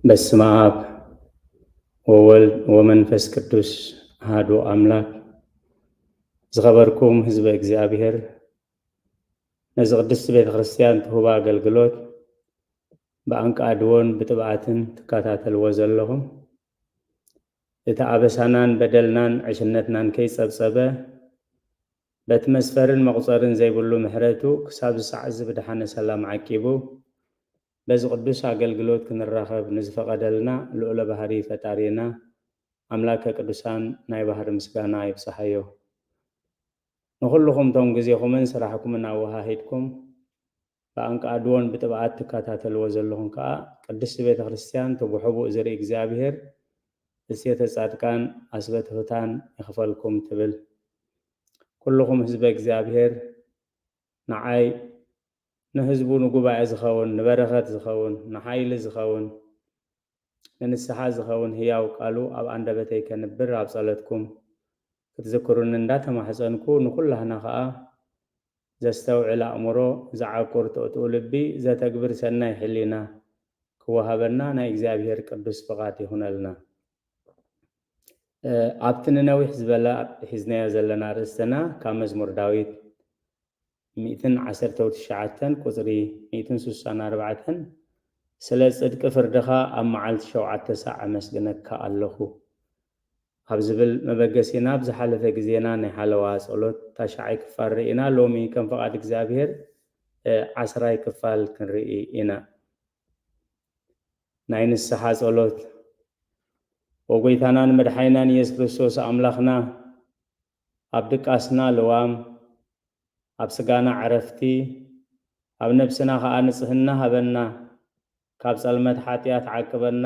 በስመ አብ ወወልድ ወመንፈስ ቅዱስ አሐዱ አምላክ። ዝኸበርኩም ህዝበ እግዚኣብሔር፣ ነዚ ቅድስቲ ቤተ ክርስቲያን ትህቦ ኣገልግሎት ብኣንቃድዎን ብጥብዓትን ትከታተልዎ ዘለኹም፣ እቲ ኣበሳናን በደልናን ዕሽነትናን ከይጸብጸበ፣ በቲ መስፈርን መቑጸርን ዘይብሉ ምሕረቱ ክሳብ እዚ ሰዓት እዚ ብደሓነ ሰላም ዓቂቡ፣ በዚ ቅዱስ ኣገልግሎት ክንራኸብ ንዝፈቐደልና ልዑለ ባህሪ ፈጣሪና ኣምላከ ቅዱሳን ናይ ባህሪ ምስጋና ይብጽሓዮ። ንኹልኹም ቶም ግዜኹምን ስራሕኩምን ኣወሃሂድኩም ብኣንቃድዎን ብጥብዓት ትከታተልዎ ዘለኹም ከኣ ቅድስቲ ቤተ ክርስቲያን እቲ ብሕቡእ ዝርኢ እግዚኣብሔር እሴተ ጻድቃን ኣስበ ትሑታን ይኽፈልኩም ትብል። ኩልኹም ህዝበ እግዚኣብሔር ንዓይ ንህዝቡ ንጉባኤ ዝኸውን ንበረኸት ዝኸውን ንሓይሊ ዝኸውን ንንስሓ ዝኸውን ህያው ቃሉ ኣብ ኣንደበተይ ከንብር ኣብ ጸሎትኩም ክትዝክሩኒ እንዳተማሕጸንኩ ንኹላህና ኸኣ ዘስተውዕል ኣእምሮ፣ ዝዓቁር ጥቕጥኡ ልቢ፣ ዘተግብር ሰናይ ሕሊና ክወሃበና ናይ እግዚኣብሔር ቅዱስ ፍቓድ ይኹነልና። እ፣ ኣብቲ ንነዊሕ ዝበለ ሒዝናዮ ዘለና ኣርእስትና ካብ መዝሙር ዳዊት ሚእትን ዓሰርተ ትሽዓተን ቁጽሪ ሚእትን ስሳን ኣርባዕተን ስለ ጽድቂ ፍርድኻ ኣብ መዓልቲ ሸውዓተ ሳዕ ኣመስግነካ ኣለኹ ኣብ ዝብል መበገሲና ኣብ ዝሓለፈ ግዜና ናይ ሓለዋ ጸሎት ታሽዓይ ክፋል ርኢና፣ ሎሚ ከም ፍቓድ እግዚኣብሔር፣ እ፣ ዓስራይ ክፋል ክንርኢ ኢና። ናይ ንስሓ ጸሎት። ወጎይታናን መድሓኒናን ኢየሱስ ክርስቶስ ኣምላኽና፣ ኣብ ድቃስና ልዋም፣ ኣብ ስጋና ዕረፍቲ፣ ኣብ ነብስና ኸኣ ንጽህና ሃበና። ካብ ጸልመት ሓጢኣት ዓቅበና።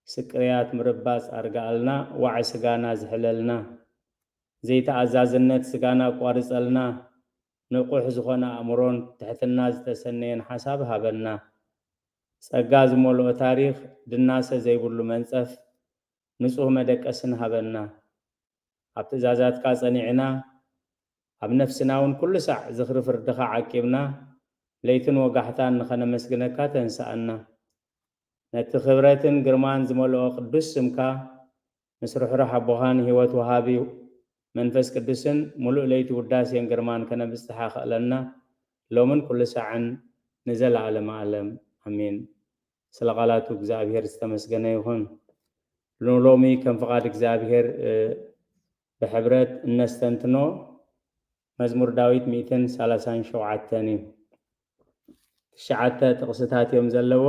ስቅያት ምርባጽ ኣርግኣልና፣ ዋዒ ስጋና ዝሕለልና። ዘይተኣዛዝነት ስጋና ኣቋርጸልና። ንቑሕ ዝኾነ ኣእምሮን ትሕትና ዝተሰነየን ሓሳብ ሃበና። ጸጋ ዝመልኦ ታሪኽ፣ ድናሰ ዘይብሉ መንጸፍ፣ ንጹህ መደቀስን ሃበና። ኣብ ትእዛዛትካ ጸኒዕና፣ ኣብ ነፍስና እውን ኩሉ ሳዕ ዝኽሪ ፍርድኻ ዓቂብና፣ ለይትን ወጋሕታን ንኸነመስግነካ ተንስኣና። ነቲ ክብረትን ግርማን ዝመልኦ ቅዱስ ስምካ፣ ምስ ርሕሩሕ ኣቦኻን ህይወት ወሃቢ መንፈስ ቅዱስን፣ ምሉእ ለይቲ ውዳሴን ግርማን ከነብጽሓ ኸእለና፣ ሎምን ኩሉ ሳዕን ንዘለዓለመ ዓለም። ኣሜን። ስለ ቃላቱ እግዚኣብሔር ዝተመስገነ ይኹን። ንሎሚ ከም ፍቓድ እግዚኣብሔር፣ እ፣ ብሕብረት እነስተንትኖ መዝሙር ዳዊት ሚእትን ሰላሳን ሸውዓተን እዩ። ትሽዓተ ጥቕስታት እዮም ዘለዎ።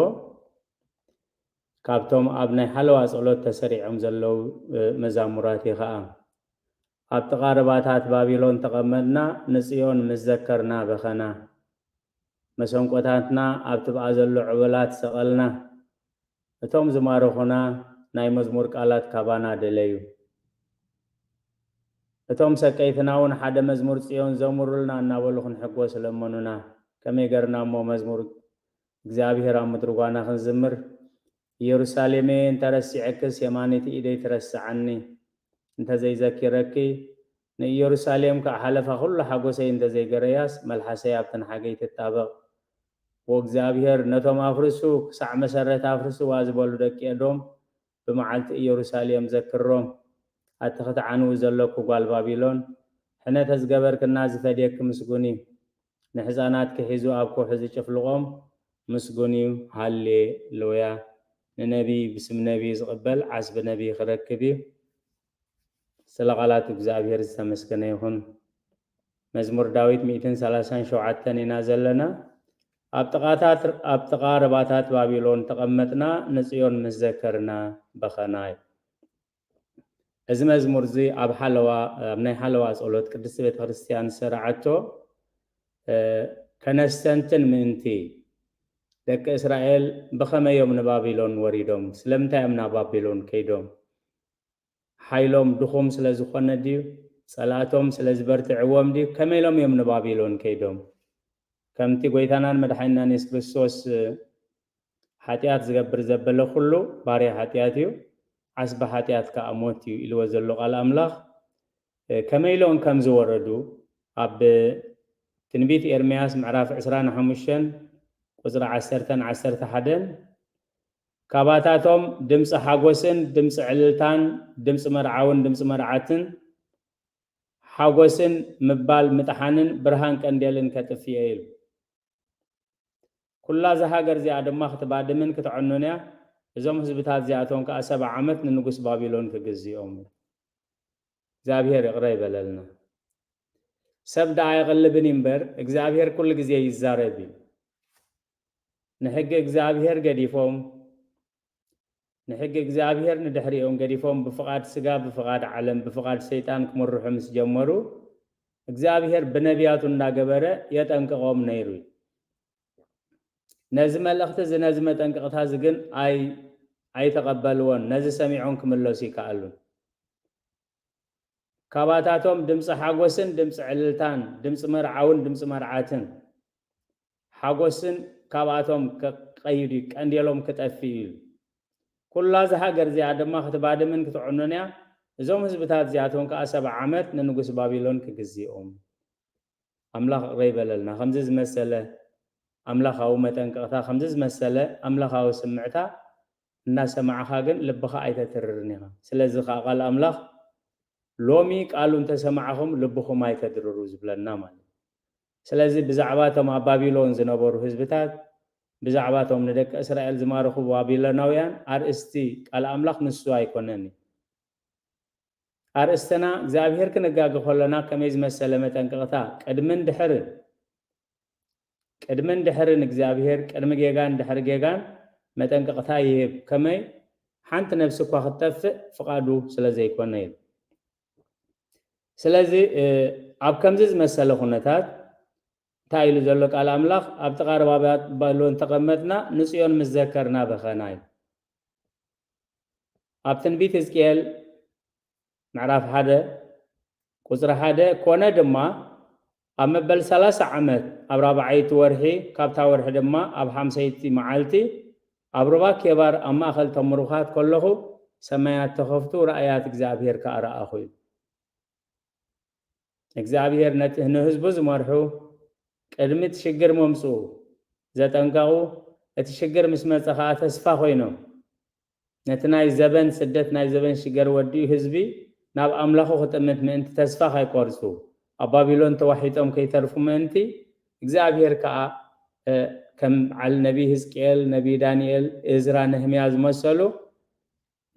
ካብቶም ኣብ ናይ ሓለዋ ጸሎት ተሰሪዖም ዘለዉ፣ እ፣ መዛሙራት እዩ ኸኣ። ኣብ ጥቓ ርባታት ባቢሎን ተቐመጥና፣ ንጽዮን ምስ ዘከርና በኸና። መሰንቆታትና ኣብ ትብኣ ዘሎ ዕበላት ሰቐልና። እቶም ዝማረኹና ናይ መዝሙር ቃላት ካባና ደለዩ። እቶም ሰቀይትና እውን ሓደ መዝሙር ጽዮን ዘሙሩልና እናበሉ ክንሕጎስ ለመኑና። ከመይ ገርና እሞ መዝሙር እግዚኣብሔር ኣብ ምድሪ ጓና ክንዝምር? ኢየሩሳሌመየ እንተረሲዐክስ የማነይቲ ኢደይ ትረስዓኒ። እንተዘይዘኪረኪ ንኢየሩሳሌም ከኣ ሓለፋ ኩሉ ሓጎሰይ እንተዘይገረያስ መልሓሰይ ኣብተን ሓገይ ትጣበቕ። ወእግዚኣብሔር ነቶም ኣፍርሱ ክሳዕ መሰረት ኣፍርስዋ ዝበሉ ደቂ ኤዶም ብመዓልቲ ኢየሩሳሌም ዘክሮም። ኣቲ ክትዓንዊ ዘለኩ ጓል ባቢሎን፣ ሕነ ተዝገበርክና ዝፈድየኪ ምስጉን እዩ። ንሕፃናትኪ ሒዙ ኣብ ከውሒ ዝጭፍልቖም ምስጉን እዩ። ሃሌሉያ። ንነቢይ ብስም ነቢይ ዝቕበል ዓስቢ ነቢይ ክረክብ እዩ። ስለ ቃላት እግዚኣብሔር ዝተመስገነ ይኹን። መዝሙር ዳዊት ሚእትን ሰላሳን ሸውዓተን ኢና ዘለና። ኣብ ጥቓታት፣ ኣብ ጥቓ ርባታት ባቢሎን ተቐመጥና፣ ንጽዮን ምስ ዘከርና በኸና እዩ። እዚ መዝሙር እዚ ኣብ ሓለዋ፣ ኣብ ናይ ሓለዋ ጸሎት ቅድስቲ ቤተ ክርስቲያን ዝሰራዓቶ፣ እ፣ ከነስተንትን ምእንቲ፣ ደቂ እስራኤል ብኸመይ እዮም ንባቢሎን ወሪዶም? ስለምንታይ እዮም ናብ ባቢሎን ከይዶም? ሓይሎም ድኹም ስለ ዝኾነ ድዩ? ጸላእቶም ስለ ዝበርትዕዎም ድዩ? ከመይ ኢሎም እዮም ንባቢሎን ከይዶም? ከምቲ ጎይታናን መድሓኒናን የሱስ ክርስቶስ፣ እ፣ ሓጢኣት ዝገብር ዘበለ ኩሉ ባርያ ሓጢኣት እዩ፣ ዓስቢ ሓጢኣት ከኣ ሞት እዩ ኢልዎ ዘሎ ቃል ኣምላኽ፣ እ፣ ከመይ ኢሎም ከም ዝወረዱ ኣብ ትንቢት ኤርምያስ ምዕራፍ ዕስራን ሓሙሽተን ቁጽሪ ዓሰርተን ዓሰርተ ሓደን፣ ካባታቶም ድምፂ ሓጎስን ድምፂ ዕልልታን ድምፂ መርዓውን ድምፂ መርዓትን ሓጎስን ምባል ምጥሓንን ብርሃን ቀንዴልን ከጥፍእ ኢሉ። ኩላ እዛ ሃገር እዚኣ ድማ ክትባድምን ክትዕኑን እያ። እዞም ህዝብታት እዚኣቶም ከኣ ሰብዓ ዓመት ንንጉስ ባቢሎን ክግዝኦም። እግዚኣብሔር ይቕረ ይበለልና። ሰብ ደኣ ኣይቕልብን እዩ እምበር እግዚኣብሔር ኩሉ ግዜ ይዛረብ እዩ። ንሕጊ እግዚኣብሔር ገዲፎም፣ ንሕጊ እግዚኣብሔር ንድሕሪኦም ገዲፎም ብፍቓድ ስጋ፣ ብፍቓድ ዓለም፣ ብፍቓድ ሰይጣን ክምርሑ ምስ ጀመሩ እግዚኣብሔር ብነቢያቱ እንዳገበረ የጠንቅቖም ነይሩ እዩ። ነዚ መልእኽቲ እዚ፣ ነዚ መጠንቀቕታ እዚ ግን ኣይ ኣይተቐበልዎን። ነዚ ሰሚዖም ክምለሱ ይከኣሉን። ካባታቶም ድምፂ ሓጎስን ድምፂ ዕልልታን ድምፂ መርዓውን ድምፂ መርዓትን ሓጎስን ካብኣቶም ክቐይድ እዩ፣ ቀንዴሎም ክጠፍእ እዩ። ኩላ እዛ ሃገር እዚኣ ድማ ክትባድምን ክትዕኑን እያ። እዞም ህዝብታት እዚኣቶም ከዓ ሰብዓ ዓመት ንንጉስ ባቢሎን ክግዝኦም። ኣምላኽ ይቕረ ይበለልና። ከምዚ ዝመሰለ ኣምላኻዊ መጠንቀቕታ፣ ከምዚ ዝመሰለ ኣምላኻዊ ስምዕታ እናሰማዕኻ ግን ልብኻ ኣይተትርርን ኢኻ። ስለዚ ከዓ ቃል ኣምላኽ ሎሚ ቃሉ እንተሰማዕኹም ልብኹም ኣይተድርሩ ዝብለና ማለት እዩ። ስለዚ ብዛዕባ እቶም ኣብ ባቢሎን ዝነበሩ ህዝብታት፣ ብዛዕባ እቶም ንደቂ እስራኤል ዝማረኹ ባቢሎናውያን ኣርእስቲ ቃል ኣምላኽ ንሱ ኣይኮነን እዩ። ኣርእስትና እግዚኣብሔር ክንጋገ ከለና ከመይ ዝመሰለ መጠንቀቕታ ቅድምን ድሕርን፣ ቅድምን ድሕርን እግዚኣብሔር ቅድሚ ጌጋን ድሕሪ ጌጋን መጠንቀቕታ ይህብ። ከመይ ሓንቲ ነብሲ እኳ ክትጠፍእ ፍቓዱ ስለ ዘይኮነ እዩ። ስለዚ ኣብ ከምዚ ዝመሰለ ኩነታት እንታይ ኢሉ ዘሎ ቃል ኣምላኽ? ኣብ ጥቓ ርባ ባቢሎን ተቐመጥና፣ ንጽዮን ምስ ዘከርና በኸና እዩ። ኣብ ትንቢት ሕዝቅኤል ምዕራፍ ሓደ ቁጽሪ ሓደ፣ ኮነ ድማ ኣብ መበል ሰላሳ ዓመት ኣብ ራብዓይቲ ወርሒ፣ ካብታ ወርሒ ድማ ኣብ ሓምሰይቲ መዓልቲ ኣብ ሩባ ኬባር ኣብ ማእከል እቶም ምሩኻት ከለኹ ሰማያት ተኸፍቱ፣ ራእያት እግዚኣብሔር ከኣ ረኣኹ እዩ። እግዚኣብሔር ነቲ ንህዝቡ ዝመርሑ ቅድሚ እቲ ሽግር ምምፅኡ ዘጠንቀቑ፣ እቲ ሽግር ምስ መፀ ኸዓ ተስፋ ኮይኖም ነቲ ናይ ዘበን ስደት ናይ ዘበን ሽገር ወዲኡ ህዝቢ ናብ ኣምላኹ ክጥምት ምእንቲ ተስፋ ከይቆርፁ ኣብ ባቢሎን ተዋሒጦም ከይተርፉ ምእንቲ እግዚኣብሔር ከዓ ከም በዓል ነቢይ ህዝቅኤል፣ ነቢይ ዳንኤል፣ እዝራ፣ ነህምያ ዝመሰሉ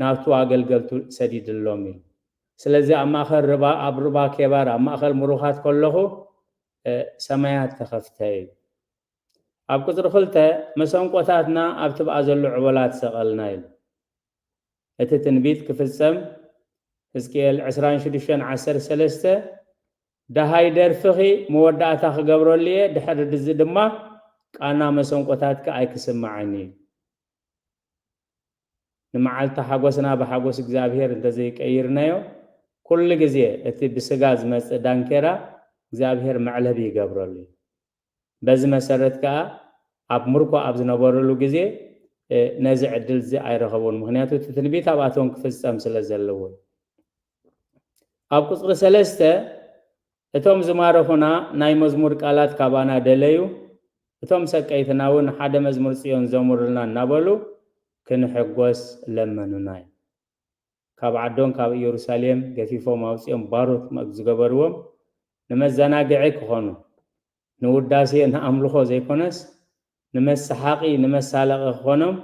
ናብቱ ኣገልገልቱ ሰዲድሎም እዩ። ስለዚ ኣብ ማእኸል ርባ ኣብ ርባ ኬባር ኣብ ማእኸል ምሩኻት ከለኹ ሰማያት ተኸፍተ እዩ። ኣብ ቁፅሪ ክልተ መሰንቆታትና ኣብ ትብኣ ዘሎ ዕቦላት ሰቐልና ኢሉ። እቲ ትንቢት ክፍፀም ሕዝቅኤል ዕስራን ሽዱሽተን ዓሰርተ ሰለስተ፣ ደሃይ ደርፍኺ መወዳእታ ክገብረሉ እየ፣ ድሕሪ ድዚ ድማ ቃና መሰንቆታትኪ ኣይክስማዓን እዩ። ንመዓልቲ ሓጎስና ብሓጎስ እግዚኣብሔር እንተዘይቀይርናዮ ኩሉ ግዜ እቲ ብስጋ ዝመፅእ ዳንኬራ እግዚኣብሔር መዕለቢ ይገብረሉ እዩ። በዚ መሰረት ከዓ ኣብ ምርኮ ኣብ ዝነበረሉ ግዜ ነዚ ዕድል እዚ ኣይረኸቡን። ምክንያቱ እቲ ትንቢት ኣብኣቶም ክፍፀም ስለ ዘለዎ። ኣብ ቁፅሪ ሰለስተ እቶም ዝማረኹና ናይ መዝሙር ቃላት ካባና ደለዩ፣ እቶም ሰቀይትና እውን ሓደ መዝሙር ጽዮን ዘሙርልና እናበሉ ክንሕጎስ ለመኑና እዩ። ካብ ዓዶም ካብ ኢየሩሳሌም ገፊፎም ኣውጺኦም ባሮት ዝገበርዎም ንመዘናግዒ ክኾኑ፣ ንውዳሴ ንኣምልኾ ዘይኮነስ ንመሰሓቂ ንመሳለቒ ክኾኖም፣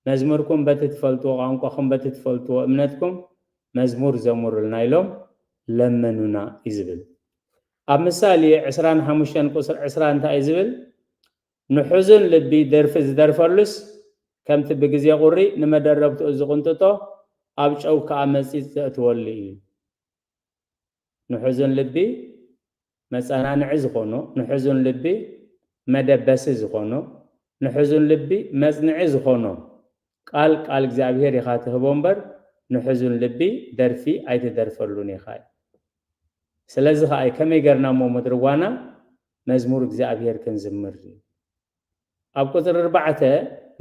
መዝሙርኩም በቲ ትፈልጥዎ ቋንቋኹም በቲ ትፈልጥዎ እምነትኩም መዝሙር ዘሙሩልና ኢሎም ለመኑና እዩ ዝብል። ኣብ ምሳሌ ዕስራን ሓሙሽተን ቁፅሪ ዕስራ እንታይ እዩ ዝብል? ንሑዝን ልቢ ደርፊ ዝደርፈሉስ ከምቲ ብግዜ ቁሪ ንመደረብትኡ ዝቕንጥጦ ኣብ ጨው ከዓ መፂፅ ዘእትወሉ እዩ። ንሕዙን ልቢ መጸናንዒ ዝኾኖ፣ ንሕዙን ልቢ መደበሲ ዝኾኖ፣ ንሕዙን ልቢ መጽንዒ ዝኾኖ ቃል፣ ቃል እግዚኣብሔር ኢኻ ትህቦ እምበር ንሕዙን ልቢ ደርፊ ኣይትደርፈሉን ኢኻ እዩ። ስለዚ ኸኣ እዩ ከመይ ገርና እሞ ምድሪ ዋና መዝሙር እግዚኣብሔር ክንዝምር እዩ። ኣብ ቁፅሪ ኣርባዕተ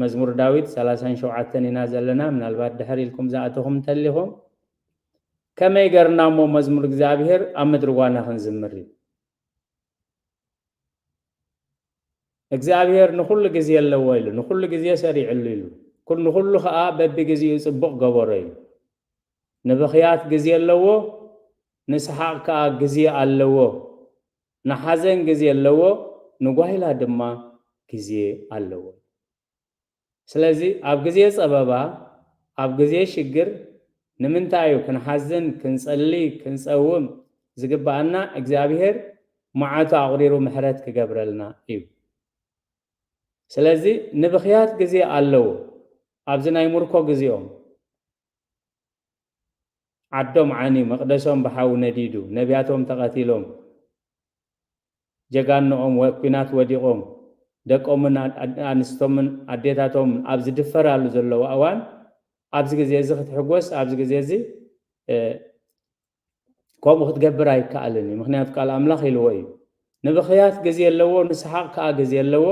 መዝሙር ዳዊት ሰላሳን ሸውዓተን ኢና ዘለና። ምናልባት ድሕር ኢልኩም ዝኣተኹም እንተሊኹም ከመይ ገርና እሞ መዝሙር እግዚኣብሔር ኣብ ምድሪ ጓና ክንዝምር እዩ? እግዚኣብሔር ንኹሉ ግዜ ኣለዎ ኢሉ፣ ንኹሉ ግዜ ሰሪዕሉ ኢሉ። ኩሉ ንኹሉ ኸኣ በብግዜኡ ጽቡቕ ገበሮ እዩ። ንብኽያት ግዜ ኣለዎ፣ ንሰሓቕ ከኣ ግዜ ኣለዎ። ንሓዘን ግዜ ኣለዎ፣ ንጓይላ ድማ ግዜ ኣለዎ። ስለዚ ኣብ ግዜ ጸበባ፣ ኣብ ግዜ ሽግር ንምንታይ እዩ ክንሓዝን፣ ክንጸሊ፣ ክንጸውም ዝግብኣና? እግዚኣብሔር መዓቱ ኣቑሪሩ ምሕረት ክገብረልና እዩ። ስለዚ ንብኽያት ግዜ ኣለዎ። ኣብዚ ናይ ምርኮ ግዜኦም ዓዶም ዓንዩ፣ መቕደሶም ብሓዊ ነዲዱ፣ ነቢያቶም ተቐቲሎም፣ ጀጋንኦም ወ-፣ ኲናት ወዲቖም፣ ደቆምን ኣድ-፣ ኣድ-፣ ኣንስቶምን ኣዴታቶምን ኣብ ዝድፈራሉ ዘለዋ እዋን፣ ኣብዚ ግዜ እዚ ክትሕጎስ፣ ኣብዚ ግዜ እዚ፣ እ፣ ከምኡ ክትገብር ኣይከኣልን እዩ። ምኽንያቱ ቃል ኣምላኽ ኢልዎ እዩ። ንብኽያት ግዜ ኣለዎ፣ ንሰሓቕ ከኣ ግዜ ኣለዎ፣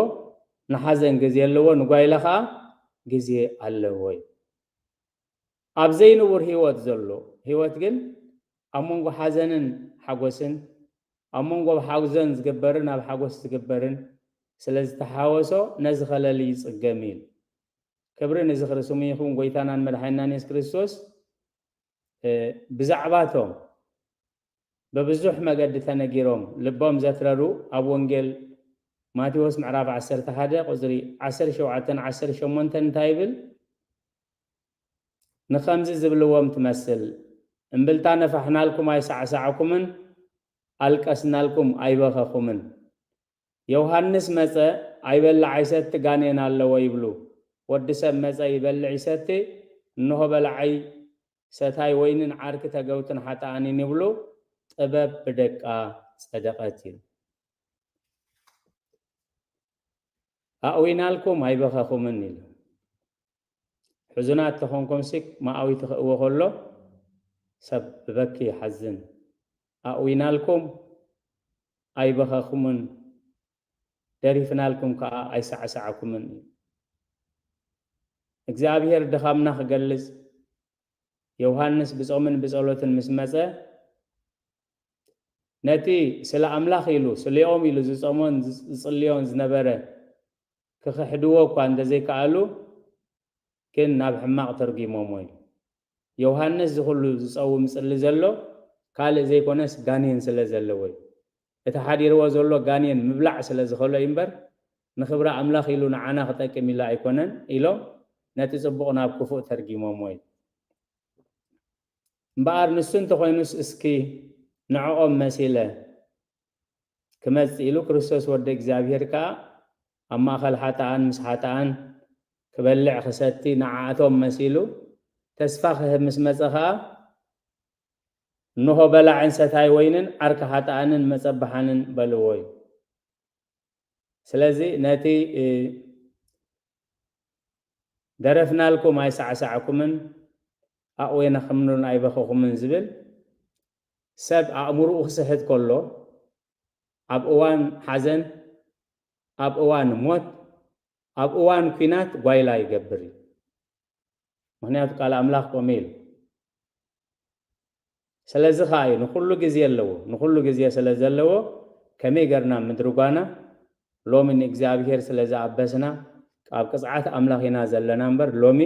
ንሓዘን ግዜ ኣለዎ፣ ንጓይላ ከኣ ግዜ ኣለዎ እዩ። ኣብ ዘይንቡር ህይወት ዘሎ ህይወት ግን ኣብ መንጎ ሓዘንን ሓጎስን፣ ኣብ መንጎ ኣብ ሓዘን ዝግበርን ኣብ ሓጎስ ዝግበርን ስለ ዝተሓወሶ ነዚ ኸለል ይጽገም እዩ። ክብሪ ንዝኽሪ ስሙ ይኹን። ጎይታናን መድሓኒናን የሱስ ክርስቶስ፣ እ፣ ብዛዕባቶም ብብዙሕ መገዲ ተነጊሮም ልቦም ዘትረሩ ኣብ ወንጌል ማቴዎስ ምዕራፍ ዓሰርተ ሓደ ቁጽሪ ዓሰርተ ሸውዓተን ዓሰርተ ሸሞንተን እንታይ ይብል? ንኸምዚ ዝብልዎም ትመስል፣ እምብልታ ነፋሕናልኩም ኣይሳዕሳዕኩምን፣ ኣልቀስናልኩም ኣይበኸኹምን። ዮሃንስ መጸ፣ ኣይበልዕ ኣይሰቲ ጋኔን ኣለዎ ይብሉ። ወዲ ሰብ መጸ፣ ይበልዕ ይሰቲ፣ እንሆ በላዓይ ሰታይ ወይንን ዓርኪ ተገውትን ሓጥኣንን ይብሉ። ጥበብ ብደቃ ጸደቐት እዩ። ኣእዊናልኩም ኣይበኸኹምን ኢሉ። ሕዙናት ተኾንኩም ሲ መኣዊ ትኽእዎ ከሎ ሰብ ብበኪ ይሓዝን። ኣእዊናልኩም ኣይበኸኹምን፣ ደሪፍናልኩም ከኣ ኣይሳዕሳዕኩምን እዩ። እግዚኣብሔር ድኻምና ክገልጽ ዮሃንስ ብጾምን ብጸሎትን ምስ መጸ፣ ነቲ ስለ ኣምላኽ ኢሉ፣ ስሌኦም ኢሉ ዝጾሞን ዝጽልዮን ዝነበረ ክኽሕድዎ እኳ እንተዘይከኣሉ፣ ግን ናብ ሕማቕ ተርጒሞሞ እዩ። ዮሃንስ ዝኹሉ ዝጸውም ጽሊ ዘሎ ካልእ ዘይኮነስ ጋኔን ስለ ዘለዎ እዩ። እቲ ሓዲርዎ ዘሎ ጋኔን ምብላዕ ስለ ዝኸሎ እዩ እምበር፣ ንኽብሪ ኣምላኽ ኢሉ ንዓና ክጠቅም ኢሉ ኣይኮነን ኢሎም ነቲ ጽቡቕ ናብ ክፉእ ተርጒሞሞ እዩ። እምበኣር ንሱ እንተኾይኑስ እስኪ ንዕኦም መሲለ ክመጽእ ኢሉ፣ ክርስቶስ ወዲ እግዚኣብሔር ከኣ ኣብ ማእከል ሓጥኣን ምስ ሓጥኣን ክበልዕ ክሰቲ ንዓኣቶም መሲሉ ተስፋ ክህብ ምስ መጸ ከኣ፣ እንሆ በላዕን ሰታይ ወይንን ዓርኪ ሓጥኣንን መጸብሓንን በልዎ እዩ። ስለዚ ነቲ፣ እ፣ ደረፍናልኩም ኣይሳዕሳዕኩምን፣ ኣእዌናኹምን ኣይበኸኹምን ዝብል ሰብ ኣእምሮኡ ክስሕት ከሎ፣ ኣብ እዋን ሓዘን፣ ኣብ እዋን ሞት፣ ኣብ እዋን ኲናት ጓይላ ይገብር እዩ። ምኽንያቱ ቃል ኣምላኽ ከምኡ ኢሉ። ስለዚ ኸኣ እዩ ንኹሉ ግዜ ኣለዎ። ንኹሉ ግዜ ስለ ዘለዎ ከመይ ገርና ምድሪ ጓና ሎሚ ንእግዚኣብሔር ስለ ዝኣበስና ኣብ ቅጽዓት ኣምላኽ ኢና ዘለና እምበር ሎሚ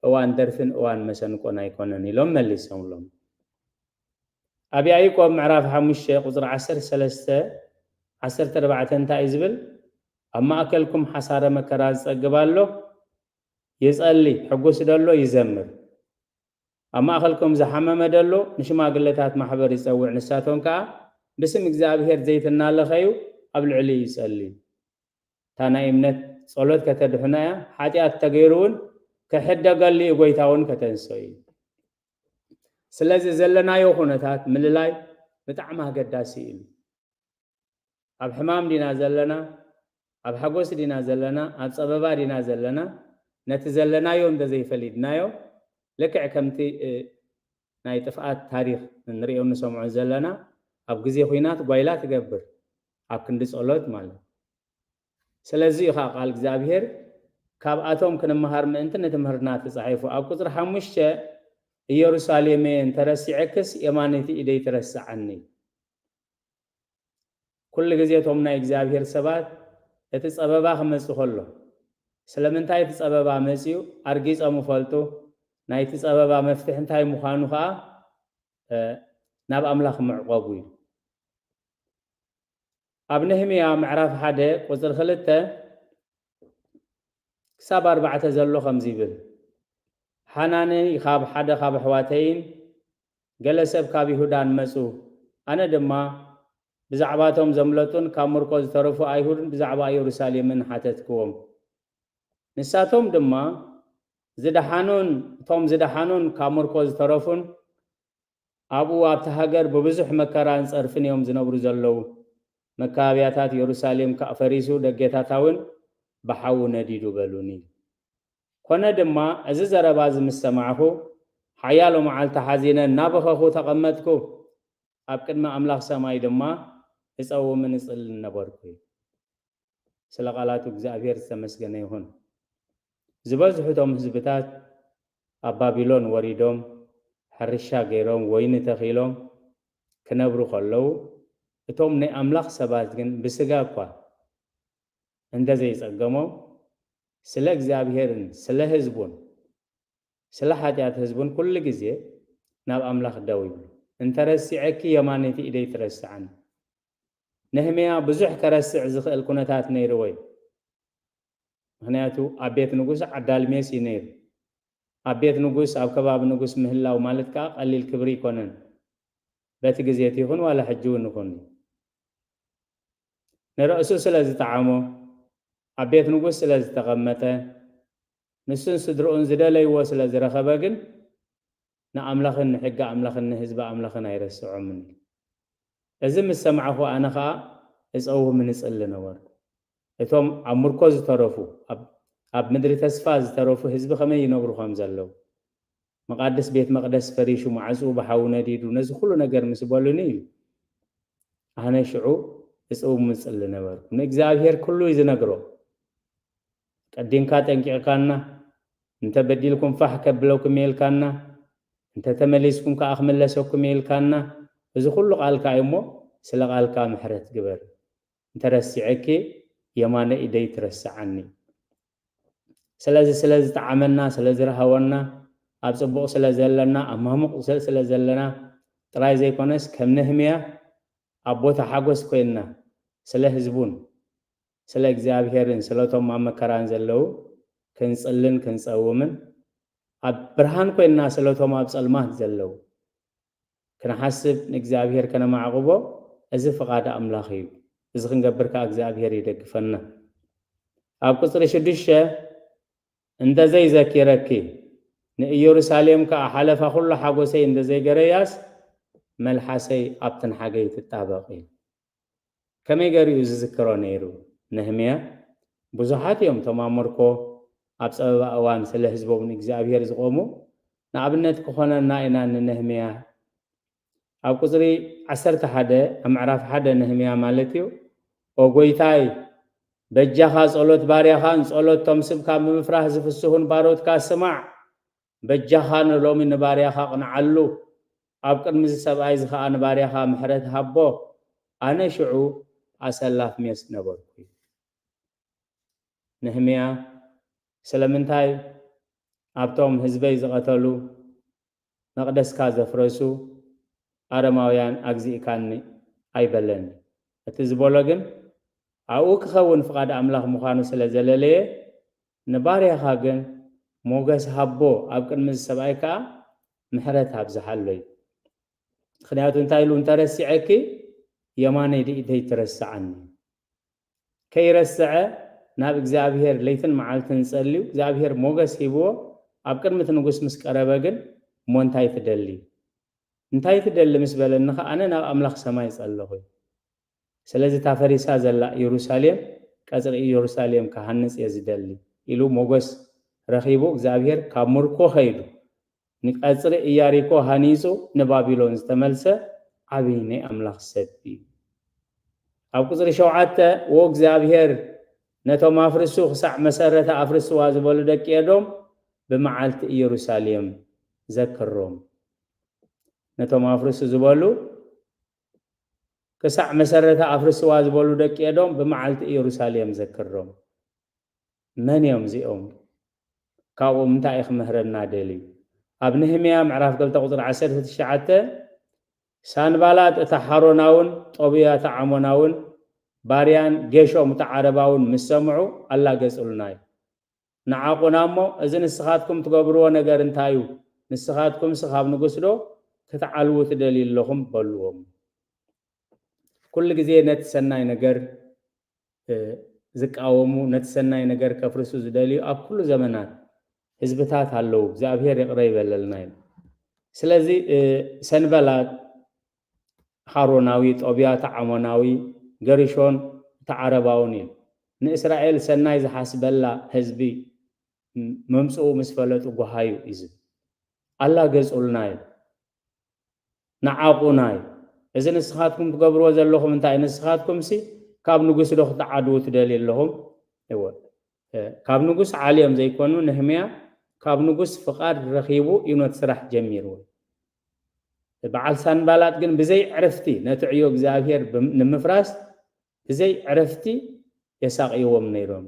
እዋን ደርፍን እዋን መሰንቆን ኣይኮነን ኢሎም መሊሶምሎም። ኣብ ያዕቆብ ምዕራፍ ሓሙሽተ ቁጽሪ ዓሰርተ ሰለስተ ዓሰርተ ኣርባዕተ እንታይ እዩ ዝብል? ኣብ ማእከልኩም ሓሳረ መከራ ዝጸግብ ኣሎ፣ ይጸሊ፣ ሕጉስ ደሎ ይዘምር። ኣብ ማእከልኩም ዝሓመመ ደሎ ንሽማግለታት ማሕበር ይጸውዕ፣ ንሳቶም ከኣ ብስም እግዚኣብሔር ዘይትናለኸዩ ኣብ ልዕሊኡ ይጸሊ። እታ ናይ እምነት ጸሎት ከተድሕኖ እያ፣ ሓጢኣት ተገይሩ እውን ክሕደገሉ እዩ፣ ጎይታ እውን ከተንስኦ እዩ። ስለዚ ዘለናዮ ኩነታት ምልላይ ብጣዕሚ ኣገዳሲ እዩ። ኣብ ሕማም ዲና ዘለና? ኣብ ሓጎስ ዲና ዘለና? ኣብ ጸበባ ዲና ዘለና? ነቲ ዘለናዮ እንተዘይፈሊድናዮ፣ ልክዕ ከምቲ፣ እ፣ ናይ ጥፍኣት ታሪኽ እንርእዮ እንሰምዖ ዘለና፣ ኣብ ግዜ ኹናት ጓይላ ትገብር፣ ኣብ ክንዲ ጸሎት ማለት። ስለዚ እዩ ኸኣ ቃል እግዚኣብሔር ካብኣቶም ክንመሃር ምእንቲ ንትምህርትና ተጻሒፉ። ኣብ ቁጽሪ ሓሙሽተ፣ "ኢየሩሳሌመየ እንተረሲዐክስ የማነይቲ ኢደይ ትረስዓኒ?" ኩሉ ግዜ እቶም ናይ እግዚኣብሔር ሰባት እቲ ጸበባ ክመጽእ ከሎ፣ ስለምንታይ እቲ ጸበባ መጺኡ ኣርጊጾም ይፈልጡ። ናይቲ ጸበባ መፍትሒ እንታይ ምዃኑ ከኣ ናብ ኣምላኽ ምዕቆቡ እዩ። ኣብ ነህምያ ምዕራፍ ሓደ ቁጽሪ ክልተ ክሳብ ኣርባዕተ ዘሎ ከምዚ ይብል፣ ሓናኒ ካብ ሓደ ካብ ኣሕዋተይን ገለ ሰብ ካብ ይሁዳን መጹ። ኣነ ድማ ብዛዕባቶም ዘምለጡን ካብ ምርኮ ዝተረፉ ኣይሁድን ብዛዕባ ኢየሩሳሌምን ሓተትክዎም። ንሳቶም ድማ ዝደሓኑን እቶም ዝደሓኑን ካብ ምርኮ ዝተረፉን ኣብኡ ኣብቲ ሃገር ብብዙሕ መከራን ጸርፍን እዮም ዝነብሩ ዘለዉ። መካበብያታት ኢየሩሳሌም ከኣ ፈሪሱ፣ ደጌታታ እውን ብሓዊ ነዲዱ በሉኒ። ኮነ ድማ፣ እዚ ዘረባ እዚ ምስ ሰማዕኹ፣ ሓያሎ መዓልቲ ሓዚነ እናበኸኹ ተቐመጥኩ። ኣብ ቅድሚ ኣምላኽ ሰማይ ድማ እጸውምን እጽልን ነበርኩ። ስለ ቃላቱ እግዚኣብሔር ዝተመስገነ ይኹን። ዝበዝሑ እቶም ህዝብታት ኣብ ባቢሎን ወሪዶም ሕርሻ ገይሮም ወይኒ ተኺሎም ክነብሩ ከለዉ፣ እቶም ናይ ኣምላኽ ሰባት ግን ብስጋ እኳ እንተ ዘይጸገሞም፣ ስለ እግዚኣብሔርን ስለ ህዝቡን ስለ ሓጢኣት ህዝቡን ኩሉ ግዜ ናብ ኣምላኽ ደው ይብሉ። "እንተ ረሲዐኪ የማነይቲ ኢደይ ትረስዓኒ።" ነህምያ ብዙሕ ከረስዕ ዝኽእል ኩነታት ነይርዎ እዩ። ምኽንያቱ ኣብ ቤት ንጉስ ዓዳልሜስ እዩ ነይሩ። ኣብ ቤት ንጉስ፣ ኣብ ከባቢ ንጉስ ምህላው ማለት ከኣ ቀሊል ክብሪ ኣይኮነን። በቲ ግዜ እቲ ይኹን ዋላ ሕጂ እውን ይኹን። ንርእሱ ስለ ዝጠዓሞ፣ ኣብ ቤት ንጉስ ስለ ዝተቐመጠ፣ ንሱን ስድርኡን ዝደለይዎ ስለ ዝረኸበ ግን፣ ንኣምላኽን ንሕጊ ኣምላኽን ንህዝቢ ኣምላኽን ኣይረስዖምን እዩ። እዚ ምስ ሰማዕኹ፣ ኣነ ኸኣ እጸውምን እጽሊ ነበርኩ። እቶም ኣብ ምርኮ ዝተረፉ፣ ኣብ፣ ኣብ ምድሪ ተስፋ ዝተረፉ ህዝቢ ከመይ ይነብሩ ከም ዘለዉ፣ መቓድስ ቤት መቕደስ ፈሪሹ፣ ማዕጽኡ ብሓዊ ነዲዱ፣ ነዚ ኩሉ ነገር ምስ በሉኒ እዩ፣ ኣነ ሽዑ እጽውምን እጽሊ ነበርኩ። ንእግዚኣብሔር ኩሉ እዩ ዝነግሮ። ቀዲምካ ጠንቂቕካና፣ እንተ በዲልኩም ፋሕ ከብለኩም እየ ኢልካና፣ እንተ ተመሊስኩም ከኣ ክምለሰኩም እየ ኢልካና፣ እዚ ኩሉ ቃልካ እዩ እሞ፣ ስለ ቃልካ ምሕረት ግበር። እንተ ረሲዐኪ፣ የማነ ኢደይ ትረስዓኒ። ስለዚ ስለ ዝጠዓመና፣ ስለ ዝረሃወና፣ ኣብ ጽቡቕ ስለ ዘለና፣ ኣብ ማሙቕ ስለ፣ ስለ ዘለና ጥራይ ዘይኮነስ፣ ከም ነህምያ ኣብ ቦታ ሓጎስ ኮይንና፣ ስለ ህዝቡን ስለ እግዚኣብሄርን ስለቶም ኣብ መከራን ዘለዉ ክንጽልን ክንጸውምን፣ ኣብ ብርሃን ኮይንና ስለቶም ኣብ ጸልማት ዘለዉ ክንሓስብ፣ ንእግዚኣብሄር ከነማዕቕቦ፣ እዚ ፍቓድ ኣምላኽ እዩ። እዚ ክንገብር ከኣ እግዚኣብሄር ይደግፈና። ኣብ ቁጽሪ ሽዱሽተ፣ "እንተ ዘይዘኪረኪ፣ ንኢየሩሳሌም ከኣ ሓለፋ ኩሉ ሓጎሰይ እንተ ዘይገረያስ፣ መልሓሰይ ኣብቲ ንሓገይ ትጣበቕ" እዩ። ከመይ ገይሩ እዩ ዝዝክሮ ነይሩ? ነህምያ፣ ብዙሓት እዮም እቶም ኣብ ምርኮ ኣብ ጸበባ እዋን ስለ ህዝቦም ንእግዚኣብሄር ዝቖሙ። ንኣብነት ክኾነና ኢና ንነህምያ። ኣብ ቁጽሪ ዓሰርተ ሓደ፣ ኣብ ምዕራፍ ሓደ ነህምያ ማለት እዩ፣ "ኦ ጐይታይ፣ በጃኻ ጸሎት ባርያኻን ጸሎት እቶም ስምካ ብምፍራህ ዝፍስሁን ባሮትካ ስማዕ። በጃኻ ንሎሚ ንባርያኻ ኣቕንዓሉ፣ ኣብ ቅድሚ እዚ ሰብኣይ እዚ ኸኣ ንባርያኻ ምሕረት ሃቦ። ኣነ ሽዑ ኣሰላፍ ሜስ ነበርኩ" እዩ። ነህምያ፣ ስለምንታይ ኣብቶም ህዝበይ ዝቐተሉ፣ መቕደስካ ዘፍረሱ ኣረማውያን ኣግዚእካኒ ኣይበለን። እቲ ዝበሎ ግን ኣብኡ ክኸውን ፍቓድ ኣምላኽ ምዃኑ ስለ ዘለለየ፣ ንባርያኻ ግን ሞገስ ሃቦ፣ ኣብ ቅድሚ እዚ ሰብኣይ ከኣ ምሕረት ኣብዝሓሎ እዩ። ምኽንያቱ እንታይ ኢሉ? "እንተረሲዐኪ የማነይ ኢደይ ትረስዓኒ" ከይረስዐ ናብ እግዚኣብሄር ለይትን መዓልትን ጸልዩ፣ እግዚኣብሄር ሞገስ ሂብዎ። ኣብ ቅድሚ እቲ ንጉስ ምስ ቀረበ ግን፣ "እሞ እንታይ ትደሊ?" "እንታይ ትደሊ?" ምስ በለኒ ኸኣ፣ "ኣነ ናብ ኣምላኽ ሰማይ ጸለኹ። ስለዚ እታ ፈሪሳ ዘላ ኢየሩሳሌም፣ ቀጽሪ ኢየሩሳሌም ክሃንጽ እየ ዝደሊ" ኢሉ ሞገስ ረኺቡ፣ እግዚኣብሄር ካብ ምርኮ ከይዱ ንቀጽሪ ኢያሪኮ ሃኒጹ ንባቢሎን ዝተመልሰ ዓቢ ናይ ኣምላኽ ሰብ እዩ። ኣብ ቁጽሪ ሸውዓተ፣ "ዎ እግዚኣብሄር፣ ነቶም ኣፍርሱ ክሳዕ መሰረታ ኣፍርስዋ ዝበሉ ደቂ ኤዶም ብመዓልቲ ኢየሩሳሌም ዘክሮም።" ነቶም ኣፍርሱ ዝበሉ፣ ክሳዕ መሰረታ ኣፍርስዋ ዝበሉ ደቂ ኤዶም ብመዓልቲ ኢየሩሳሌም ዘክሮም። መን እዮም እዚኦም? ካብኦም እንታይ እዩ ክምህረና ደልዩ? ኣብ ነህምያ ምዕራፍ ክልተ ቁፅሪ ዓሰርተ ትሽዓተ፣ ሳንባላጥ እታ ሓሮናውን፣ ጦብያ እታ ዓሞናውን፣ ባርያን ጌሾም እታ ዓረባውን ምስ ሰምዑ ኣላገጹልና እዩ። ንዓቑና እሞ፣ እዚ ንስኻትኩም ትገብርዎ ነገር እንታይ እዩ? ንስኻትኩምስ ካብ ንጉስ ዶ ክትዓልዉ ትደልዩ ኣለኹም? በልዎም። ኩሉ ግዜ ነቲ ሰናይ ነገር ዝቃወሙ፣ ነቲ ሰናይ ነገር ከፍርሱ ዝደልዩ ኣብ ኩሉ ዘመናት ህዝብታት ኣለዉ። እግዚኣብሔር ይቕረ ይበለልና እዩ። ስለዚ ሰንበላጥ ሓሮናዊ፣ ጦብያ እቲ ዓሞናዊ፣ ገርሾን እቲ ዓረባውን እዩ። ንእስራኤል ሰናይ ዝሓስበላ ህዝቢ ምምፅኡ ምስ ፈለጡ ጓሃዩ እዩ ዝብል። ኣላገጹልና እዩ። ንዓቑና እዩ። እዚ ንስኻትኩም ትገብርዎ ዘለኹም እንታይ? ንስኻትኩምሲ ካብ ንጉስ ዶ ክትዓድዉ ትደልዩ ኣለኹም? እወ፣ እ፣ ካብ ንጉስ ዓልዮም ዘይኮኑ፣ ነህምያ ካብ ንጉስ ፍቓድ ረኺቡ እዩ ነቲ ስራሕ ጀሚርዎ። በዓል ሳንባላጥ ግን ብዘይ ዕርፍቲ ነቲ ዕዮ እግዚኣብሔር ብም-፣ ንምፍራስ ብዘይ ዕረፍቲ የሳቕይዎም ነይሮም።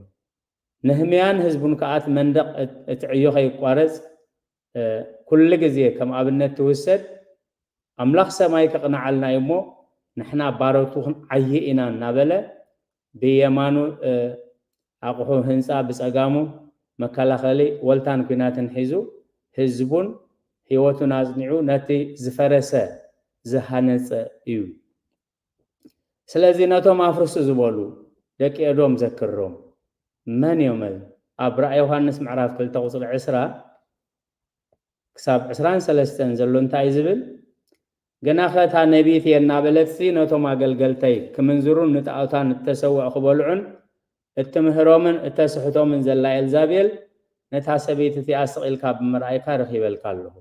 ነህምያን ህዝቡን ከኣ እቲ መንደቕ እት-፣ እቲ ዕዮ ከይቋረጽ፣ እ፣ ኩሉ ግዜ ከም ኣብነት ትውሰድ፣ ኣምላኽ ሰማይ ከቕንዓልና እዩ እሞ፣ ንሕና ባሮቱ ክንዓዪ ኢና እናበለ፣ ብየማኑ፣ እ፣ ኣቕሑ ህንጻ፣ ብጸጋሙ መከላኸሊ ወልታን ኲናትን ሒዙ፣ ህዝቡን ህይወቱን ኣጽኒዑ ነቲ ዝፈረሰ ዝሃነጸ እዩ። ስለዚ ነቶም ኣፍርሱ ዝበሉ ደቂ ኤዶም ዘክሮም። መን እዮም? ኣብ ራእይ ዮሃንስ ምዕራፍ ክልተ ቁጽሪ ዕስራ ክሳብ ዕስራን ሰለስተን ዘሎ እንታይ እዩ ዝብል? ግናኸ እታ ነቢይት እየ እናበለትሲ ነቶም ኣገልገልተይ ክምንዝሩን ንጣዖታን እተሰውዕ ክበልዑን እትምህሮምን እተስሕቶምን ዘላ ኤልዛቤል፣ ነታ ሰበይቲ እቲኣ ስቕ ኢልካ ብምርኣይካ ረኺበልካ ኣለኹ።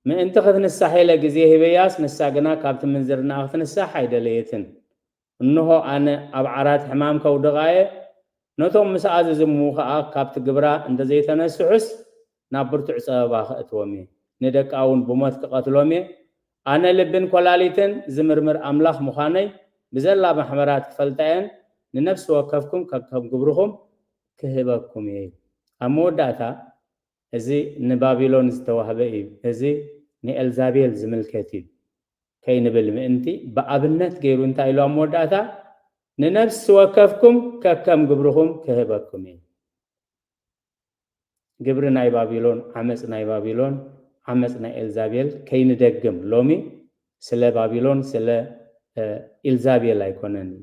ምእንቲ ክትንሳሕ ኢለ ግዜ ሂበያስ፣ ንሳ ግና ካብቲ ምንዝርናኣ ክትንሳሕ ኣይደለየትን። እንሆ፣ ኣነ ኣብ ዓራት ሕማም ከውድቓ እየ፣ ነቶም ምስኣ ዝዝምዉ ኸኣ ካብቲ ግብራ እንተ ዘይተነስሑስ፣ ናብ ብርቱዕ ጸበባ ኸእትዎም እየ፣ ንደቃ እውን ብሞት ክቐትሎም እየ። ኣነ ልብን ኰላሊትን ዝምርምር ኣምላኽ ምዃነይ ብዘላ ማሕበራት ክፈልጣ እየን፣ ንነፍሲ ወከፍኩም ከከም ግብርኹም ክህበኩም እየ። ኣብ መወዳእታ፣ እዚ ንባቢሎን ዝተዋህበ እዩ፣ እዚ ንኤልዛቤል ዝምልከት እዩ ከይንብል ምእንቲ፣ ብኣብነት ገይሩ እንታይ ኢሉ ኣብ መወዳእታ? ንነፍሲ ወከፍኩም ከከም ግብርኹም ክህበኩም እዩ። ግብሪ ናይ ባቢሎን፣ ዓመፅ ናይ ባቢሎን፣ ዓመፅ ናይ ኤልዛቤል ከይንደግም፣ ሎሚ ስለ ባቢሎን፣ ስለ፣ እ፣ ኢልዛቤል ኣይኮነን እዩ።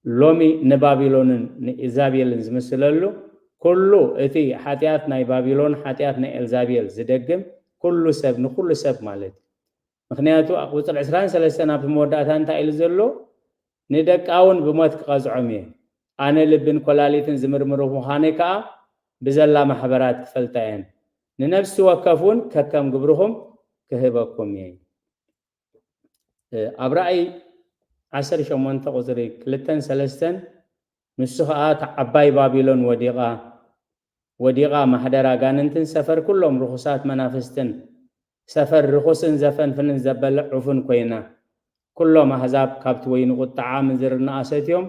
ሎሚ ንባቢሎንን ንኢዛቤልን ዝምስለሉ፣ ኩሉ እቲ ሓጢኣት ናይ ባቢሎን፣ ሓጢኣት ናይ ኤልዛቤል ዝደግም፣ ኩሉ ሰብ፣ ንኩሉ ሰብ ማለት እዩ። ምኽንያቱ፣ ኣብ ቁጽሪ ዕስራን ሰለስተን ኣብቲ መወዳእታ እንታይ ኢሉ ዘሎ? ንደቃ እውን ብሞት ክቐጽዖም እየ። ኣነ ልብን ኰላሊትን ዝምርምር ምዃነይ ከኣ ብዘላ ማሕበራት ክፈልጣ እየን። ንነፍሲ ወከፍ እውን ከከም ግብርኹም ክህበኩም እየ። እ፣ ኣብ ራእይ ዓሰርተ ሸሞንተ ቁጽሪ ክልተን ሰለስተን፣ ንሱ ኸኣ እታ ዓባይ ባቢሎን ወዲቓ፣ ወዲቓ ማሕደር ኣጋንንትን ሰፈር ኩሎም ርኹሳት መናፍስትን፣ ሰፈር ርኹስን ዘፈንፍንን ዘበለ ዑፍን ኰይና፣ ኩሎም ኣህዛብ ካብቲ ወይኒ ቁጥዓ ምንዝርናኣ ሰትዮም፣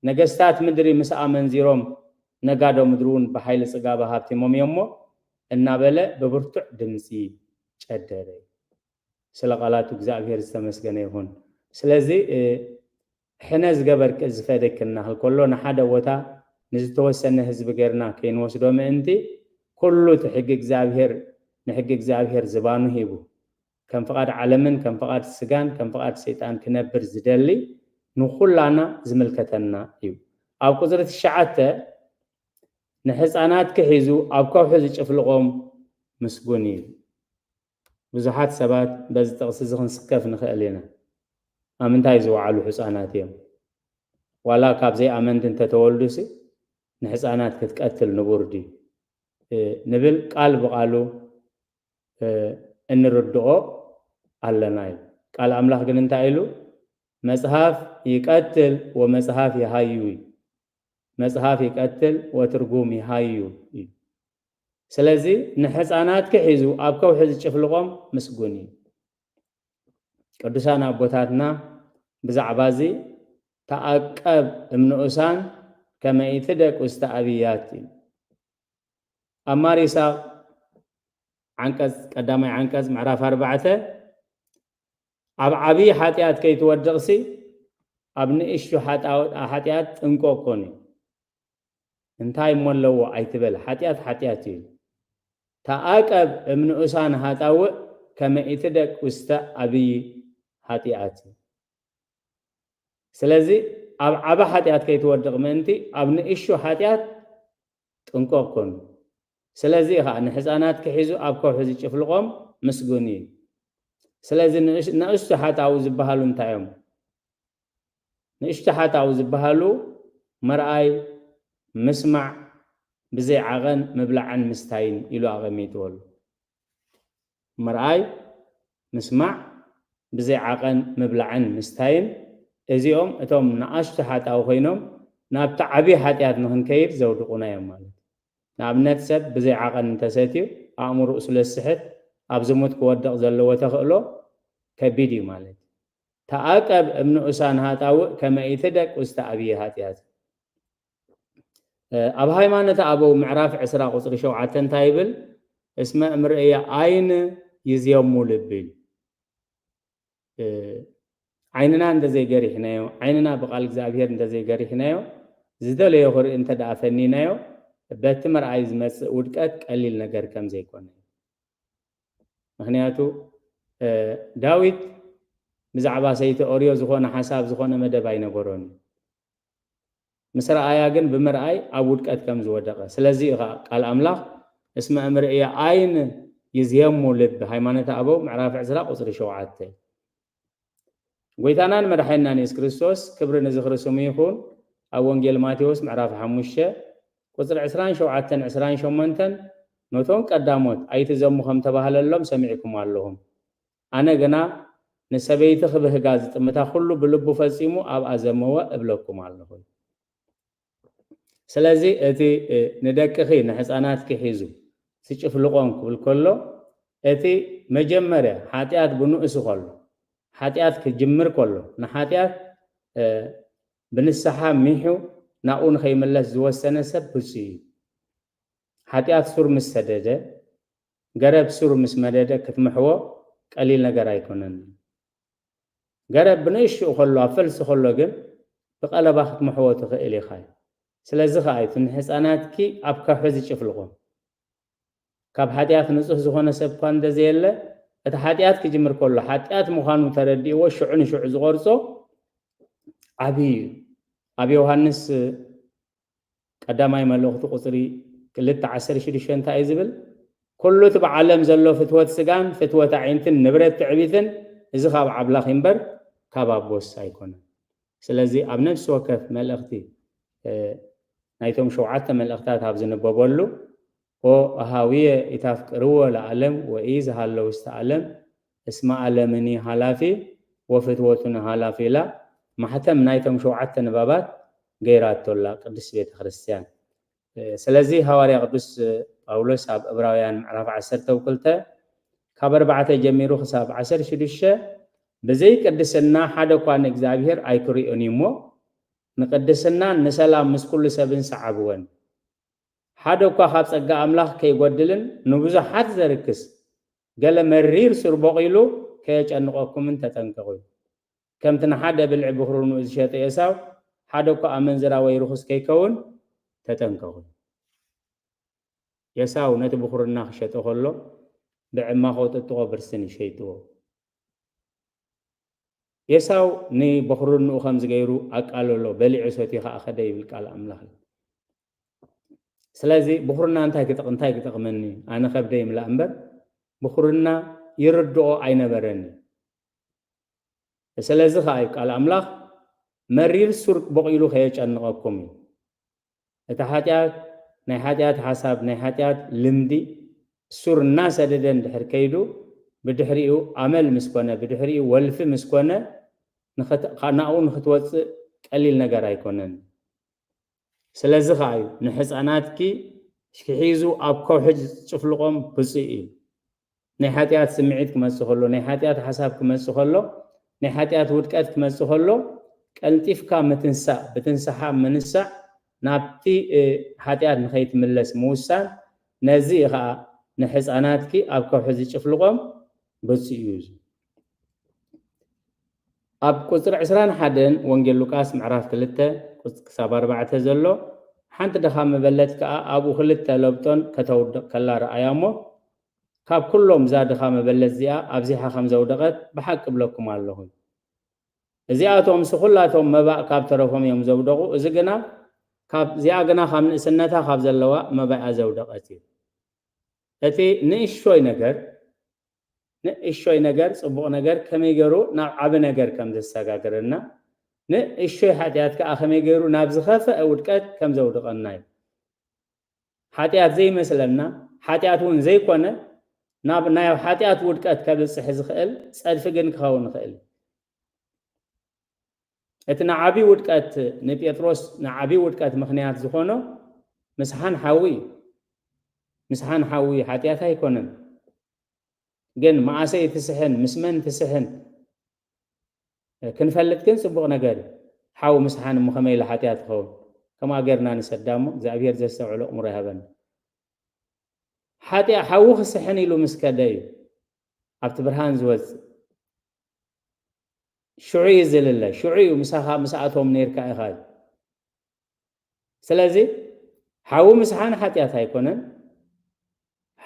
ነገስታት ምድሪ ምስኣ መንዚሮም፣ ነጋዶ ምድሪ እውን ብሓይሊ ጽጋባ ሃብቲሞም እዮም እሞ፣ እናበለ ብብርቱዕ ድምጺ ጨደረ። ስለ ቃላቱ እግዚኣብሔር ዝተመስገነ ይኹን። ስለዚ፣ እ፣ ሕነ ዝገበርክ ዝፈደክ እናህል ከሎ፣ ንሓደ ቦታ ንዝተወሰነ ህዝቢ ጌርና ከይንወስዶ ምእንቲ፣ ኩሉ እቲ ሕጊ እግዚኣብሔር፣ ንሕጊ እግዚኣብሔር ዝባኑ ሂቡ፣ ከም ፍቓድ ዓለምን ከም ፍቓድ ስጋን ከም ፍቓድ ሰይጣን ክነብር ዝደሊ ንኹላና ዝምልከተና እዩ። ኣብ ቁጽሪ ትሽዓተ፣ ንሕፃናት ክሒዙ ኣብ ከውሒ ዝጭፍልቖም ምስጉን እዩ። ብዙሓት ሰባት በዚ ጥቕሲ እዚ ክንስከፍ ንኽእል ኢና። ኣብ ምንታይ ዝወዓሉ ሕፃናት እዮም? ዋላ ካብ ዘይኣመንቲ እንተተወልዱሲ ንሕፃናት ክትቀትል ንቡር ድዩ? እ፣ ንብል ቃል ብቓሉ፣ እ፣ እንርድኦ ኣለና እዩ። ቃል ኣምላኽ ግን እንታይ ኢሉ? "መጽሐፍ ይቀትል ወመጽሐፍ ይሃዩ" እዩ። "መጽሐፍ ይቀትል ወትርጉም ይሃዩ" እዩ። ስለዚ ንሕፃናት ክሒዙ ኣብ ከውሒ ዝጭፍልቖም ምስጉን እዩ። ቅዱሳን ኣቦታትና ብዛዕባ እዚ "ተዓቀብ እምንኡሳን ከመ ኢትደቅ ውስተ ኣብያት እዩ። ኣብ ማር ይስሐቅ ዓንቀጽ፣ ቀዳማይ ዓንቀጽ ምዕራፍ ኣርባዕተ፣ ኣብ ዓብዪ ሓጢኣት ከይትወድቕሲ ኣብ ንእሽቱ ሓጣው-፣ ሓጢኣት ጥንቆ ኮን እዩ። እንታይ እሞ ኣለዎ ኣይትበል፣ ሓጢኣት ሓጢኣት እዩ። ተዓቀብ እምንኡሳን ሃጣውእ ከመ ኢትደቅ ውስተ ኣብዪ ሓጢኣት እዩ። ስለዚ ኣብ ዓቢ ሓጢኣት ከይትወድቕ ምእንቲ ኣብ ንእሽቱ ሓጢኣት ጥንቆቕ ኩን። ስለዚ ኸኣ ንሕፃናት ክሒዙ ኣብ ከውሒ ዝጭፍልቖም ምስጉን እዩ። ስለዚ ንእሽ-፣ ንእሽቱ ሓጣው ዝበሃሉ እንታይ እዮም? ንእሽቱ ሓጣው ዝበሃሉ ምርኣይ፣ ምስማዕ፣ ብዘይ ዓቐን ምብላዕን ምስታይን ኢሉ ኣቐሚጥዎ ኣሎ። ምርኣይ፣ ምስማዕ፣ ብዘይ ዓቐን ምብላዕን ምስታይን፣ እዚኦም እቶም ንኣሽቱ ሓጣው ኮይኖም ናብቲ ዓብዪ ሓጢኣት ንኽንከይድ ዘውድቑና እዮም ማለት እዩ። ንኣብነት ሰብ ብዘይ ዓቐን እንተሰትዩ ኣእምሮኡ ስለ ዝስሕት ኣብ ዝሙት ክወድቕ ዘለዎ ተኽእሎ ከቢድ እዩ ማለት እዩ። ተዓቀብ እምንኡሳን ሃጣውእ ከመ ኢትደቅ ውስተ ኣብዪ ሓጢኣት። እ፣ ኣብ ሃይማኖተ ኣበው ምዕራፍ ዕስራ ቁጽሪ ሸውዓተ እንታይ ይብል? እስመ እምርእየ ዓይን ይዝየሙ ልብ እዩ። እ፣ ዓይንና እንተዘይገሪሕናዮ፣ ዓይንና ብቃል እግዚኣብሔር እንተዘይገሪሕናዮ፣ ዝደለዮ ክርኢ እንተ ደኣ ፈኒናዮ፣ በቲ ምርኣይ ዝመጽእ ውድቀት ቀሊል ነገር ከም ዘይኮነ። ምኽንያቱ፣ እ፣ ዳዊት ብዛዕባ ሰይቲ ኦርዮ ዝኾነ ሓሳብ፣ ዝኾነ መደብ ኣይነበሮን እዩ። ምስ ረኣያ ግን ብምርኣይ ኣብ ውድቀት ከም ዝወደቐ። ስለዚ እዩ ኸዓ ቃል ኣምላኽ፣ "እስመ እምርእየ ዓይን ይዝየሙ ልብ"፣ ሃይማኖተ ኣበው ምዕራፍ ዕስራ ቁጽሪ ሸውዓተ። ጎይታናን መድሓኒናን የሱስ ክርስቶስ፣ ክብሪ ንዝኽሪ ስሙ ይኹን፣ ኣብ ወንጌል ማቴዎስ ምዕራፍ ሓሙሽተ ቁጽሪ ዕስራን ሸውዓተን ዕስራን ሸሞንተን፣ "ነቶም ቀዳሞት ኣይትዘሙ ከም ተባህለሎም ሰሚዕኩም ኣለኹም። ኣነ ግና ንሰበይቲ ክብህጋ ዝጥምታ ኩሉ ብልቡ ፈጺሙ ኣብኣ ዘመወ እብለኩም ኣለኹ።" ስለዚ እቲ፣ እ፣ ንደቅኺ ንሕፃናትኪ ሒዙ ዝጭፍልቖም ክብል ከሎ፣ እቲ መጀመርያ ሓጢኣት ብንኡሱ ከሎ፣ ሓጢኣት ክጅምር ከሎ፣ ንሓጢኣት፣ እ፣ ብንስሓ ሚሑ ናብኡ ንኸይምለስ ዝወሰነ ሰብ ብፁዕ እዩ። ሓጢኣት ሱር ምስ ሰደደ፣ ገረብ ሱር ምስ መደደ ክትምሕዎ ቀሊል ነገር ኣይኮነን። ገረብ ብንእሽትኡ ከሎ፣ ኣብ ፈልሲ ከሎ ግን ብቐለባ ክትምሕዎ ትኽእል ኢኻ። ስለዚ ኸዓ እዩ እቲ ንሕፃናትኪ ኣብ ከውሒ ዝጭፍልቖም። ካብ ሓጢኣት ንጹህ ዝኾነ ሰብ እኳ እንተዘየለ፣ እቲ ሓጢኣት ክጅምር ከሎ፣ ሓጢኣት ምዃኑ ተረዲእዎ ሽዑ ንሽዑ ዝቖርጾ ዓብዪ እዩ። ኣብ ዮሃንስ ቀዳማይ መልእኽቱ ቁጽሪ ክልተ ዓሰርተ ሽዱሽተ እንታይ እዩ ዝብል? "ኩሉ እቲ ብዓለም ዘሎ ፍትወት ስጋን ፍትወት ኣዒንትን ንብረት ትዕቢትን፣ እዚ ካብ ኣምላኽ እምበር ካብ ኣቦስ ኣይኮነን።" ስለዚ ኣብ ነፍሲ ወከፍ መልእኽቲ፣ እ፣ ናይቶም ሸውዓተ መልእኽታት ኣብ ዝንበበሉ፣ "ኦ ኣሃውየ ኢታፍቅርዎ ለዓለም ወኢ ዝሃለው ውስተ ዓለም እስመ ዓለምኒ ሃላፊ ወፍትወቱኒ ሃላፊ" ኢላ ማሕተም ናይቶም ሸውዓተ ንባባት ገይራቶላ ቅድስት ቤተ ክርስቲያን። እ፣ ስለዚ ሃዋርያ ቅዱስ ጳውሎስ ኣብ ዕብራውያን ምዕራፍ ዓሰርተ ክልተ ካብ ኣርባዕተ ጀሚሩ ክሳብ ዓሰርተ ሽዱሽተ፣ "ብዘይ ቅድስና ሓደ እኳ ንእግዚኣብሔር ኣይክርእዮን እዩ እሞ፣ ንቅድስናን ንሰላም ምስ ኩሉ ሰብን ሰዓብወን። ሓደ እኳ ካብ ጸጋ ኣምላኽ ከይጎድልን ንብዙሓት ዘርክስ ገለ መሪር ሱር ቦቒሉ ከየጨንቐኩምን ተጠንቀቑ። ከምቲ ንሓደ ብልዒ ብኹርንኡ ዝሸጠ ኤሳው፣ ሓደ እኳ ኣመንዝራ ወይ ርኹስ ከይከውን ተጠንቀቑ።" ኤሳው ነቲ ብኹርና ክሸጦ ከሎ፣ ብዕማኾ ጥጥቖ ብርስን ይሸይጥዎ። ኤሳው ንበኹርንኡ ከምዚ ገይሩ ኣቃለሎ፣ በሊዑ ሰትዩ ኸዓ ኸደ ይብል ቃል ኣምላኽ እዩ። ስለዚ ብኹርና እንታይ ክጠቕ-፣ እንታይ ክጠቕመኒ? ኣነ ከብደይ ይምላእ እምበር፣ ብኹርና ይርድኦ ኣይነበረን እዩ። ስለዚ ኸዓ እዩ ቃል ኣምላኽ፣ "መሪር ሱር ቦቒሉ ከየጨንቐኩም" እዩ። እቲ ሓጢኣት፣ ናይ ሓጢኣት ሓሳብ፣ ናይ ሓጢኣት ልምዲ ሱር እናሰደደ እንድሕር ከይዱ፣ ብድሕሪኡ ኣመል ምስ ኮነ፣ ብድሕሪኡ ወልፊ ምስ ኮነ፣ ንኽት-፣ ካ-፣ ናብኡ ንኽትወጽእ ቀሊል ነገር ኣይኮነን። ስለዚ ኸዓ እዩ ንሕፃናትኪ ክሒዙ ኣብ ከውሒ ዝጭፍልቖም ብፁዕ እዩ። ናይ ሓጢኣት ስምዒት ክመጽእ ከሎ፣ ናይ ሓጢኣት ሓሳብ ክመጽእ ከሎ፣ ናይ ሓጢኣት ውድቀት ክመጽእ ከሎ፣ ቀልጢፍካ ምትንሳእ፣ ብትንሳሓ ምንሳእ ናብቲ ሓጢኣት ንኸይትምለስ ምውሳን፣ ነዚ እዩ ከዓ ንሕፃናትኪ ኣብ ከውሒ ዝጭፍልቖም ብፁዕ እዩ። ኣብ ቁፅሪ ዕስራን ሓደን ወንጌል ሉቃስ ምዕራፍ ክልተ ክሳብ ኣርባዕተ ዘሎ፣ ሓንቲ ድኻ መበለት ከዓ ኣብኡ ክልተ ለብጦን ከተውድቕ ከላ ረኣያ እሞ፣ ካብ ኩሎም እዛ ድኻ መበለት እዚኣ ኣብዚሓ ከም ዘውደቐት ብሓቂ እብለኩም ኣለኹ። እዚኣቶም ስኹላቶም መባእ ካብ ተረፎም እዮም ዘውደቑ፣ እዚ ግና ካብ እዚኣ ግና ካብ ንእስነታ ካብ ዘለዋ መባኣ ዘውደቐት እዩ። እቲ ንእሾይ ነገር ንእሾይ ነገር ጽቡቕ ነገር ከመይ ገይሩ ናብ ዓቢ ነገር ከም ዘሰጋግረና፣ ንእሾይ ሓጢኣት ከኣ ከመይ ገይሩ ናብ ዝኸፍአ ውድቀት ከም ዘውድቐና እዩ። ሓጢኣት ዘይመስለና፣ ሓጢኣት እውን ዘይኮነ፣ ናብ ናይ ሓጢኣት ውድቀት ከብጽሕ ዝኽእል ጸድፊ ግን ክኸውን ይኽእል። እቲ ንዓቢ ውድቀት፣ ንጴጥሮስ ንዓቢ ውድቀት ምኽንያት ዝኾኖ ምስሓን ሓዊ እዩ። ምስሓን ሓዊ ሓጢኣት ኣይኮነን። ግን መኣሰይ ትስሕን ምስ መን ትስሕን ክንፈልጥ ግን ጽቡቕ ነገር እዩ። ሓዊ ምስሓን እሞ ከመይ ኢሉ ሓጢኣት ይኸውን? ከምኣ ጌርና ንሰዳ እሞ እግዚኣብሔር ዘስተውዕሎ ኣእምሮ ይሃበና። ሓጢኣ-፣ ሓዊ ክስሕን ኢሉ ምስ ከደ እዩ ኣብቲ ብርሃን ዝወጽእ። ሽዑ እዩ ዝልለ፣ ሽዑ እዩ ምሳኻ፣ ምስኣቶም ነይርካ ኢኻ እዩ። ስለዚ ሓዊ ምስሓን ሓጢኣት ኣይኮነን።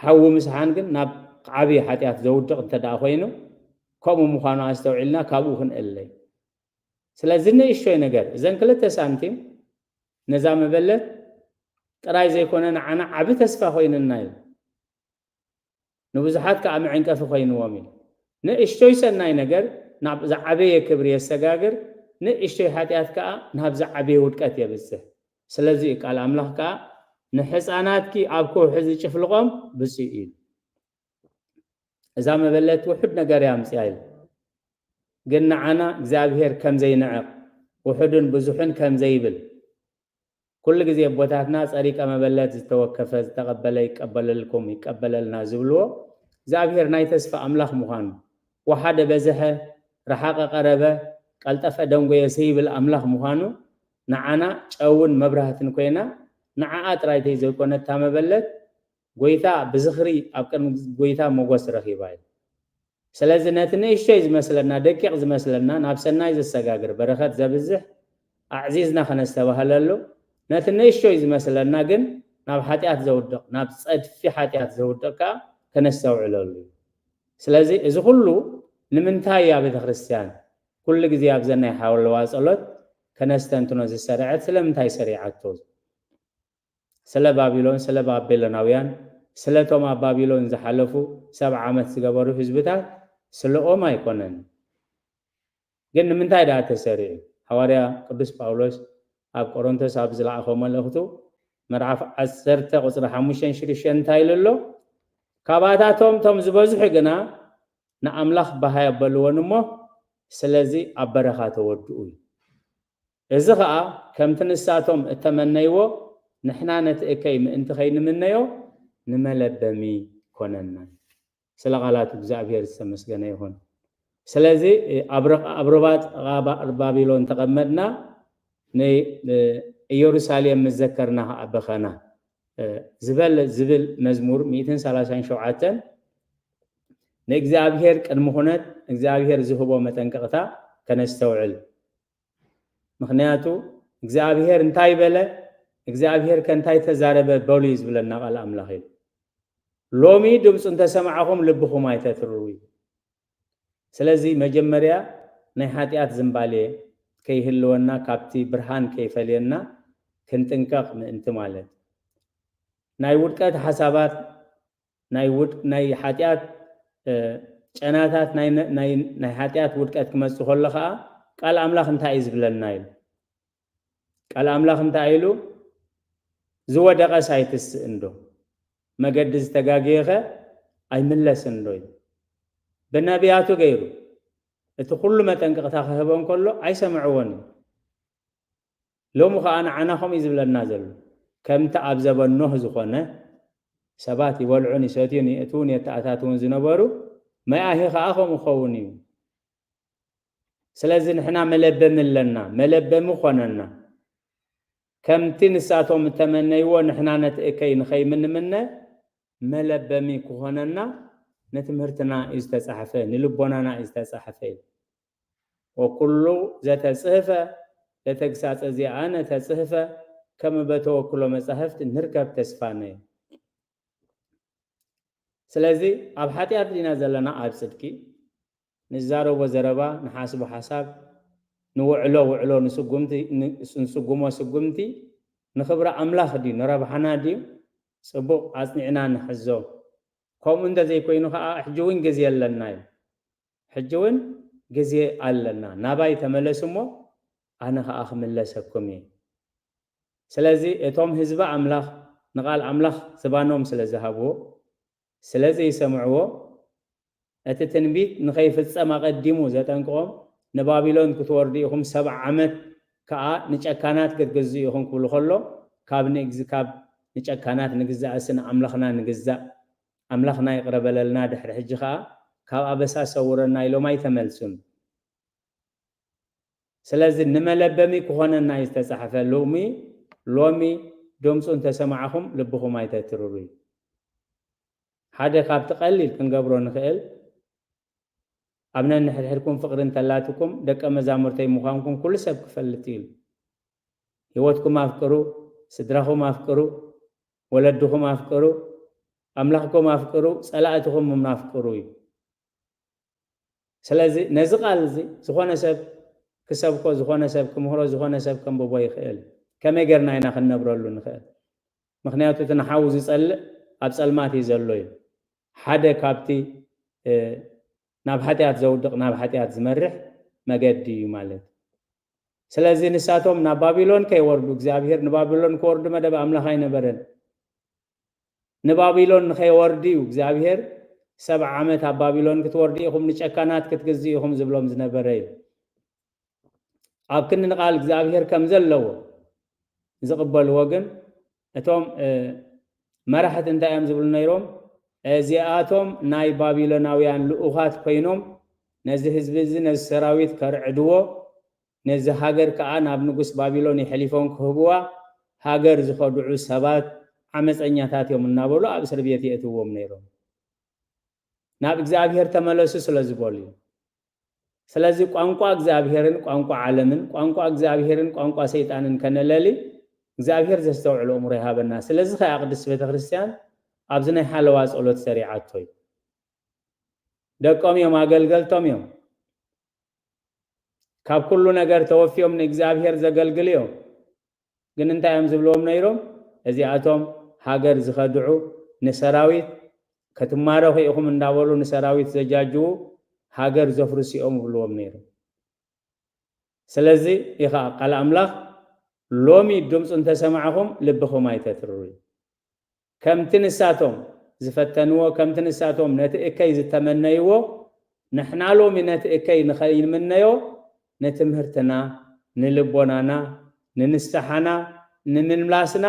ሓዊ ምስሓን ግን ናብ ዓብዪ ሓጢኣት ዘውድቕ እንተ ደኣ ኮይኑ፣ ከምኡ ምዃኑ ኣስተውዒልና ካብኡ ክንእለይ። ስለዚ ንእሽቶይ ነገር፣ እዘን ክልተ ሳንቲም ነዛ መበለት ጥራይ ዘይኮነ ንዓና ዓቢ ተስፋ ኮይንና እዩ። ንብዙሓት ከኣ መዐንቀፊ ኮይንዎም እዩ። ንእሽቶይ ሰናይ ነገር ናብ ዝዓበየ ክብሪ የሰጋግር፣ ንእሽቶይ ሓጢኣት ከኣ ናብ ዝዓበየ ውድቀት የብጽሕ። ስለዚ እዩ ቃል ኣምላኽ ከኣ ንሕፃናትኪ ኣብ ከውሒ ዝጭፍልቖም ብፁዕ እዩ። እዛ መበለት ውሑድ ነገር እያ ኣምፅያ ኢሉ። ግን ንዓና እግዚኣብሔር ከም ዘይንዕቕ፣ ውሑድን ብዙሕን ከም ዘይብል፣ ኩሉ ግዜ ኣቦታትና ጸሪቀ መበለት ዝተወከፈ ዝተቐበለ ይቀበለልኩም ይቀበለልና ዝብልዎ እግዚኣብሔር ናይ ተስፋ ኣምላኽ ምዃኑ፣ ወሓደ በዝሐ፣ ረሓቐ ቀረበ፣ ቀልጠፈ ደንጎየ ዘይብል ኣምላኽ ምዃኑ ንዓና ጨውን መብራህትን ኮይና፣ ንዓኣ ጥራይ ተይዘይኮነ እታ መበለት ጎይታ ብዝኽሪ ኣብ ቅድሚ ጎይታ ሞጎስ ረኺባ እዩ። ስለዚ ነቲ ንእሽቶይ ዝመስለና፣ ደቂቕ ዝመስለና ናብ ሰናይ ዘሰጋግር፣ በረኸት ዘብዝሕ ኣዕዚዝና ከነስተባህለሉ፣ ነቲ ንእሽቶይ ዝመስለና ግን ናብ ሓጢኣት ዘውድቕ፣ ናብ ጸድፊ ሓጢኣት ዘውድቕ ከኣ ከነስተውዕለሉ እዩ። ስለዚ እዚ ኩሉ ንምንታይ እያ ቤተ ክርስቲያን ኩሉ ግዜ ኣብዘን ናይ ሓለዋ ጸሎት ከነስተንትኖ ዝሰረዐት? ስለምንታይ ሰሪዓቶ? ስለ ባቢሎን፣ ስለ ባቢሎናውያን፣ ስለቶም ኣብ ባቢሎን ዝሓለፉ ሰብዓ ዓመት ዝገበሩ ህዝብታት፣ ስለኦም ኣይኮነን። ግን ንምንታይ ደኣ ተሰሪዑ? ሃዋርያ ቅዱስ ጳውሎስ ኣብ ቆሮንቶስ ኣብ ዝለኣኾ መልእኽቱ ምዕራፍ ዓሰርተ ቁጽሪ ሓሙሽተን ሽዱሽተን እንታይ ኢሉ ኣሎ? ካባታቶም እቶም ዝበዝሑ ግና ንኣምላኽ ባህ ኣየበልዎን እሞ፣ ስለዚ ኣብ በረኻ ተወድኡ እዩ። እዚ ኸኣ ከምቲ ንሳቶም እተመነይዎ፣ ንሕና ነቲ እከይ ምእንቲ ኸይንምነዮ ንመለበሚ ኮነና። ስለ ቃላቱ እግዚኣብሔር ዝተመስገነ ይኹን። ስለዚ ኣብ ርቓ-፣ ኣብ ርባጥ ቓባ-፣ ባቢሎን ተቐመጥና፣ ንኢየሩሳሌም ምስ ዘከርና ኸኣ በኸና። ዝበል ዝብል መዝሙር ሚእትን ሰላሳን ሸውዓተን ንእግዚኣብሔር ቅድሚ ኩነት እግዚኣብሔር ዝህቦ መጠንቀቕታ ከነስተውዕል። ምኽንያቱ እግዚኣብሔር እንታይ በለ፣ እግዚኣብሔር ከ እንታይ ተዛረበ በሉ እዩ ዝብለና ቃል ኣምላኽ እዩ። ሎሚ ድምፁ እንተሰማዕኹም ልብኹም ኣይተትርሩ እዩ። ስለዚ መጀመርያ ናይ ሓጢኣት ዝምባሌ ከይህልወና፣ ካብቲ ብርሃን ከይፈልየና ክንጥንቀቕ ምእንቲ ማለት። ናይ ውድቀት ሓሳባት፣ ናይ ውድ-፣ ናይ ሓጢኣት፣ እ፣ ጨናታት ናይ ነ-፣ ናይ፣ ናይ ሓጢኣት ውድቀት ክመጽእ ከሎ ኸኣ ቃል ኣምላኽ እንታይ እዩ ዝብለና ኢሉ? ቃል ኣምላኽ እንታይ ኢሉ? "ዝወደቐስ ኣይትስእን ዶ? መገዲ ዝተጋገየኸ ኣይምለስን ዶ?" ኢሉ። ብነቢያቱ ገይሩ እቲ ኩሉ መጠንቀቕታ ክህቦ እንከሎ ኣይሰምዕዎን እዩ። ሎሚ ኸኣ ንዓና ከምኡ እዩ ዝብለና ዘሎ። ከምቲ ኣብ ዘበን ኖህ ዝኾነ፣ ሰባት ይበልዑን ይሰትዩን የእትዉን የተኣታትዉን ዝነበሩ፣ መያሂ ኸኣ ከምኡ ክኸውን እዩ። ስለዚ ንሕና መለበሚ ኣለና፣ መለበሚ ኾነና። ከምቲ ንሳቶም እተመነይዎ ንሕና ነቲ እከይ ንኸይምንምነ መለበሚ ክኾነና ንትምህርትና እዩ ዝተጻሕፈ፣ ንልቦናና እዩ ዝተጻሕፈ እዩ። ወኩሉ ዘተጽህፈ ለተግሳጸ ዚኣነ ተጽህፈ ከመ በተወክሎ መጻሕፍት ንርከብ ተስፋነ። ስለዚ ኣብ ሓጢኣት ዲና ዘለና ኣብ ጽድቂ ንዛረቦ ዘረባ ንሓስቦ ሓሳብ ንውዕሎ ውዕሎ ንስጉምቲ ንስጉሞ ስጉምቲ ንኽብሪ ኣምላኽ ድዩ ንረብሓና ድዩ? ጽቡቕ ኣጽኒዕና ንሕዞ። ከምኡ እንተዘይኮይኑ ከዓ ሕጂ እውን ግዜ ኣለና እዩ። ሕጂ እውን ግዜ ኣለና። ናባይ ተመለሱ እሞ ኣነ ከዓ ክምለሰኩም እየ። ስለዚ እቶም ህዝቢ ኣምላኽ ንቓል ኣምላኽ ዝባኖም ስለ ዝሃብዎ፣ ስለ ዘይሰምዕዎ፣ እቲ ትንቢት ንኸይፍጸም ኣቐዲሙ ዘጠንቅቖም፣ ንባቢሎን ክትወርዱ ኢኹም፣ ሰብዓ ዓመት ከኣ ንጨካናት ክትግዝኡ ኢኹም ክብሉ ከሎ፣ ካብ ንእግዚ ካብ ንጨካናት ንግዛእሲ ንኣምላኽና ንግዛእ፣ ኣምላኽና ይቕረ በለልና፣ ድሕሪ ሕጂ ከኣ ካብ ኣበሳ ሰውረና ኢሎም ኣይተመልሱን። ስለዚ ንመለበሚ ክኾነና እዩ ዝተጻሕፈ። ሎሚ ሎሚ ድምፁ እንተሰማዕኹም ልብኹም ኣይተትርሩ እዩ። ሓደ ካብቲ ቀሊል ክንገብሮ ንኽእል፣ ኣብ ነንሕድሕድኩም ፍቕሪ እንተላትኩም ደቀ መዛሙርተይ ምዃንኩም ኩሉ ሰብ ክፈልጥ እዩ። ህይወትኩም ኣፍቅሩ፣ ስድራኹም ኣፍቅሩ፣ ወለድኹም ኣፍቅሩ፣ ኣምላኽኩም ኣፍቅሩ፣ ጸላእትኹም እውን ኣፍቅሩ እዩ። ስለዚ ነዚ ቃል እዚ ዝኾነ ሰብ ክሰብኮ፣ ዝኾነ ሰብ ክምህሮ፣ ዝኾነ ሰብ ከንብቦ ይኽእል። ከመይ ጌርና ኢና ክንነብረሉ ንኽእል? ምኽንያቱ እቲ ንሓዉ ዝጸልእ ኣብ ጸልማት እዩ ዘሎ እዩ። ሓደ ካብቲ ናብ ሓጢኣት ዘውድቕ ናብ ሓጢኣት ዝመርሕ መገዲ እዩ ማለት። ስለዚ ንሳቶም ናብ ባቢሎን ከይወርዱ እግዚኣብሔር ንባቢሎን ክወርዱ መደብ ኣምላኽ ኣይነበረን። ንባቢሎን ንኸይወርዱ እዩ እግዚኣብሔር ሰብዓ ዓመት ኣብ ባቢሎን ክትወርዱ ኢኹም ንጨካናት ክትግዝኡ ኢኹም ዝብሎም ዝነበረ እዩ። ኣብ ክንዲ ንቓል እግዚኣብሔር ከም ዘለዎ ዝቕበልዎ ግን እቶም መራሕቲ እንታይ እዮም ዝብሉ ነይሮም? እዚኣቶም ናይ ባቢሎናውያን ልኡኻት ኮይኖም ነዚ ህዝቢ እዚ ነዚ ሰራዊት ከርዕድዎ ነዚ ሃገር ከኣ ናብ ንጉስ ባቢሎን የሕሊፎም ክህብዋ ሃገር ዝኸድዑ ሰባት ዓመፀኛታት እዮም እናበሉ ኣብ እስር ቤት የእትዎም ነይሮም። ናብ እግዚኣብሔር ተመለሱ ስለ ዝበሉ እዩ። ስለዚ ቋንቋ እግዚኣብሔርን ቋንቋ ዓለምን ቋንቋ እግዚኣብሔርን ቋንቋ ሰይጣንን ከነለሊ እግዚኣብሔር ዘስተውዕሎ እምሮ ይሃበና። ስለዚ ከኣ ቅድስት ቤተ ክርስቲያን ኣብዚ ናይ ሓለዋ ጸሎት ሰሪዓቶ እዩ። ደቆም እዮም፣ ኣገልገልቶም እዮም። ካብ ኩሉ ነገር ተወፊዮም ንእግዚኣብሔር ዘገልግሉ እዮም። ግን እንታይ እዮም ዝብልዎም ነይሮም? እዚኣቶም ሃገር ዝኸድዑ፣ ንሰራዊት ከትማረኹ ኢኹም እንዳበሉ ንሰራዊት ዘጃጅዉ፣ ሃገር ዘፍርሱ እዮም ይብልዎም ነይሮም። ስለዚ እዩ ኸዓ ቃል ኣምላኽ፣ ሎሚ ድምፁ እንተሰማዕኹም ልብኹም ኣይተትርሩ። ከምቲ ንሳቶም ዝፈተንዎ፣ ከምቲ ንሳቶም ነቲ እከይ ዝተመነይዎ፣ ንሕና ሎሚ ነቲ እከይ ንኸይምነዮ፣ ንትምህርትና፣ ንልቦናና፣ ንንስሓና፣ ንምምላስና፣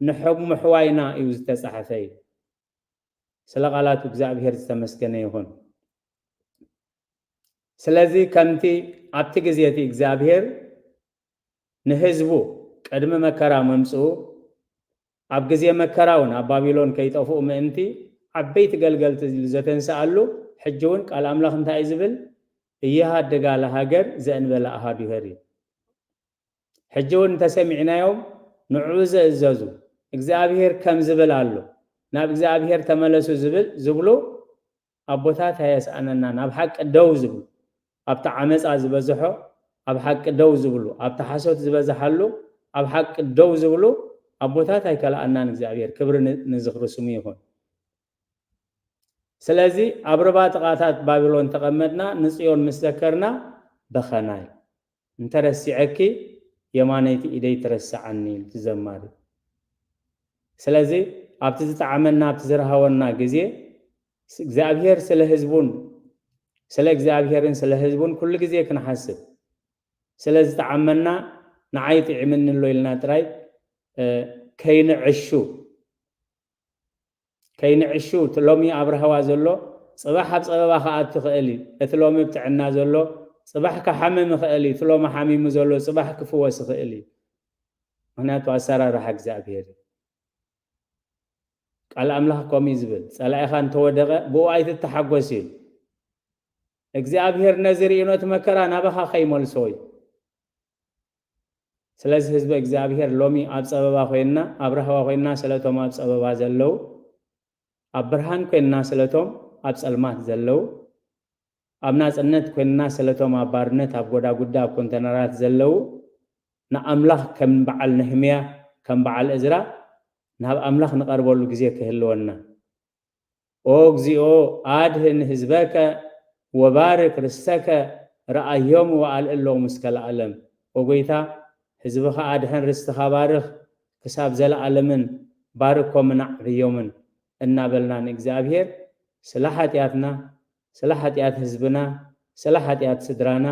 ንሕብ ምሕዋይና እዩ ዝተጻሕፈ እዩ። ስለ ቃላቱ እግዚኣብሔር ዝተመስገነ ይኹን። ስለዚ ከምቲ ኣብቲ ግዜ እቲ እግዚኣብሔር ንህዝቡ ቅድሚ መከራ ምምጽኡ፣ ኣብ ግዜ መከራ እውን ኣብ ባቢሎን ከይጠፍኡ ምእንቲ ዓበይቲ ገልገልቲ ኢሉ ዘተንስኣሉ፣ ሕጂ እውን ቃል ኣምላኽ እንታይ እዩ ዝብል? እየሃድጋ ለሃገር ዘእንበለ ኣሃዱ ይኸሪ። ሕጂ እውን እንተሰሚዕናዮም ንዕኡ ዘእዘዙ፣ እግዚኣብሔር ከም ዝብል ኣሎ፣ ናብ እግዚኣብሔር ተመለሱ ዝብል፣ ዝብሉ ኣቦታት ኣየስኣነናን። ኣብ ሓቂ ደው ዝብሉ፣ ኣብቲ ዓመፃ ዝበዝሖ ኣብ ሓቂ ደው ዝብሉ፣ ኣብቲ ሓሶት ዝበዝሓሉ ኣብ ሓቂ ደው ዝብሉ ኣቦታት ኣይከልኣናን እግዚኣብሔር። ክብሪ ን-፣ ንዝኽሪ ስሙ ይኹን። ስለዚ ኣብ ርባ ጥቓታት ባቢሎን ተቐመጥና፣ ንጽዮን ምስ ዘከርና በኸና እዩ። እንተረሲዐኪ የማነይቲ ኢደይ ትረስዓኒ ኢሉ እቲ ዘማሪ። ስለዚ ኣብቲ ዝጠዓመና፣ ኣብቲ ዝረሃወና ግዜ እግዚኣብሔር ስለ ህዝቡን ስለ እግዚኣብሔርን ስለ ህዝቡን ኩሉ ግዜ ክንሓስብ፣ ስለ ዝጠዓመና ንዓይ ጥዒምኒ ኣሎ ኢልና ጥራይ፣ እ፣ ከይንዕሹ፣ ከይንዕሹ። እቲ ሎሚ ኣብ ራህዋ ዘሎ ጽባሕ ኣብ ጸበባ ክኣቱ ይኽእል እዩ። እቲ ሎሚ ኣብ ጥዕና ዘሎ ጽባሕ ክሓምም ይኽእል እዩ። እቲ ሎሚ ሓሚሙ ዘሎ ጽባሕ ክፍወስ ይኽእል እዩ። ምክንያቱ ኣሰራርሓ እግዚኣብሔር እዩ። ቃል ኣምላኽ ከምኡ እዩ ዝብል፣ ጸላኢኻ እንተወደቐ ብኡ ኣይትተሓጎስ እዩ። እግዚኣብሔር ነዚ ርእዩ ነቲ መከራ ናባኻ ከይመልሶ እዩ። ስለዚ ህዝቢ እግዚኣብሔር ሎሚ ኣብ ጸበባ ኮይንና፣ ኣብ ራህዋ ኮይንና ስለቶም ኣብ ጸበባ ዘለዉ፣ ኣብ ብርሃን ኮይንና ስለቶም ኣብ ጸልማት ዘለዉ፣ ኣብ ናጽነት ኮይንና ስለቶም ኣብ ባርነት፣ ኣብ ጎዳጉዳ፣ ኣብ ኮንተነራት ዘለዉ፣ ንኣምላኽ ከም በዓል ነህምያ፣ ከም በዓል እዝራ ናብ ኣምላኽ ንቐርበሉ ግዜ ክህልወና። ኦ እግዚኦ ኣድህን ህዝበከ ወባርክ ርስተከ ረኣዮም ወኣልእሎም እስከ ለዓለም። ኦ ጎይታ ህዝብኻ ኣድሕን ርስትኻ ባርኽ ክሳብ ዘለዓለምን ባርኮምን ኣዕብዮምን እናበልና ንእግዚኣብሔር ስለ ሓጢኣትና፣ ስለ ሓጢኣት ህዝብና፣ ስለ ሓጢኣት ስድራና፣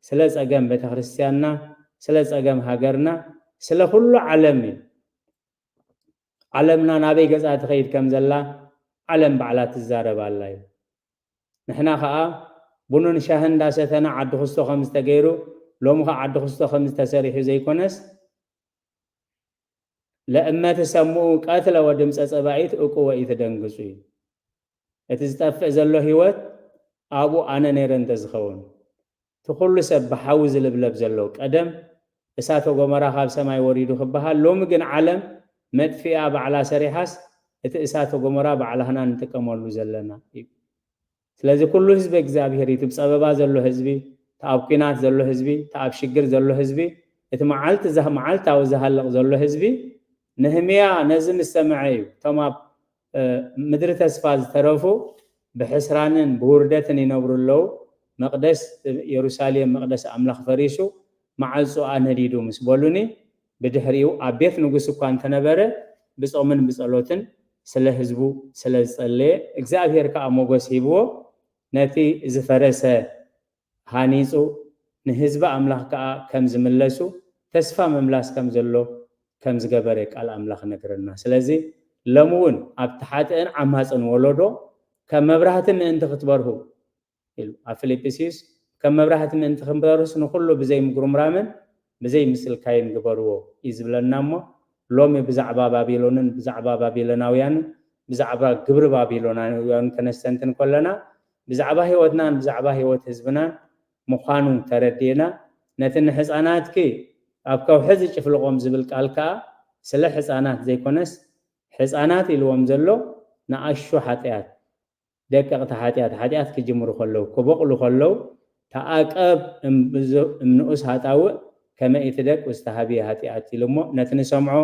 ስለ ጸገም ቤተክርስትያንና፣ ስለ ጸገም ሃገርና፣ ስለ ኩሉ ዓለም እዩ። ዓለምና ናበይ ገጻ ትኸይድ ከም ዘላ ዓለም ባዕላ ትዛረብ ኣላ እዩ። ንሕና ኸኣ ቡንን ሻህን እንዳሰተና ዓዲ ክስቶ ከም ዝተገይሩ ሎሚ ኸኣ ዓዲ ክስቶ ከም ዝተሰሪሑ ዘይኮነስ ለእመ ትሰምኡ ቀትለ ወድምፀ ጸባኢት እቁ ወኢትደንግጹ እዩ። እቲ ዝጠፍእ ዘሎ ህይወት ኣብኡ ኣነ ነይረ እንተዝኸውን እቲ ኩሉ ሰብ ብሓዊ ዝልብለብ ዘሎ ቀደም እሳተ ጎመራ ካብ ሰማይ ወሪዱ ክበሃል ሎሚ ግን ዓለም መጥፊኣ ባዕላ ሰሪሓስ እቲ እሳተ ጎመራ ባዕላህና ንጥቀመሉ ዘለና እዩ። ስለዚ ኩሉ ህዝቢ እግዚኣብሔር እዩ። እቲ ብፀበባ ዘሎ ህዝቢ፣ እቲ ኣብ ኲናት ዘሎ ህዝቢ፣ እቲ ኣብ ሽግር ዘሎ ህዝቢ፣ እቲ መዓልቲ መዓልታዊ ዝሃልቕ ዘሎ ህዝቢ ነህምያ ነዚ ምስ ሰምዐ እዩ እቶም ኣብ ምድሪ ተስፋ ዝተረፉ ብሕስራንን ብውርደትን ይነብሩ ኣለዉ። መቕደስ የሩሳሌም መቕደስ ኣምላኽ ፈሪሱ መዓልጾኣ ነዲዱ ምስ በሉኒ ብድሕሪኡ ኣብ ቤት ንጉስ እኳ እንተነበረ ብጾምን ብጸሎትን ስለ ህዝቡ ስለ ዝጸለየ እግዚኣብሔር ከኣ ሞገስ ሂብዎ ነቲ ዝፈረሰ ሃኒጹ ንህዝቢ ኣምላኽ ከኣ ከም ዝምለሱ ተስፋ ምምላስ ከም ዘሎ ከም ዝገበረ ቃል ኣምላኽ ነግረና። ስለዚ ሎሚ እውን ኣብቲ ሓጥእን ዓማጽን ወለዶ ከም መብራህቲ ምእንቲ ክትበርሁ ኢሉ ኣብ ፊልጵስዩስ ከም መብራህቲ ምእንቲ ክንበርስ ንኩሉ ብዘይ ምጉርምራምን ብዘይ ምስልካይን ግበርዎ እዩ ዝብለና እሞ ሎሚ ብዛዕባ ባቢሎንን ብዛዕባ ባቢሎናውያንን ብዛዕባ ግብሪ ባቢሎናውያን ከነስተንትን ከለና ብዛዕባ ህይወትናን ብዛዕባ ህይወት ህዝብናን ምዃኑ ተረዲእና ነቲ ንሕፃናትኪ ኣብ ከውሒ ዝጭፍልቖም ዝብል ቃል ከዓ ስለ ሕፃናት ዘይኮነስ ሕፃናት ኢልዎም ዘሎ ንኣሹ ሓጢኣት ደቀቕቲ ሓጢኣት ሓጢኣት ክጅምሩ ከለዉ ክበቕሉ ከለዉ ተኣቀብ እምንኡስ ሃጣውእ ከመ ኢትደቅ ውስተ ሀብየ ኃጢአት ኢሉ እሞ ነቲ ንሰምዖ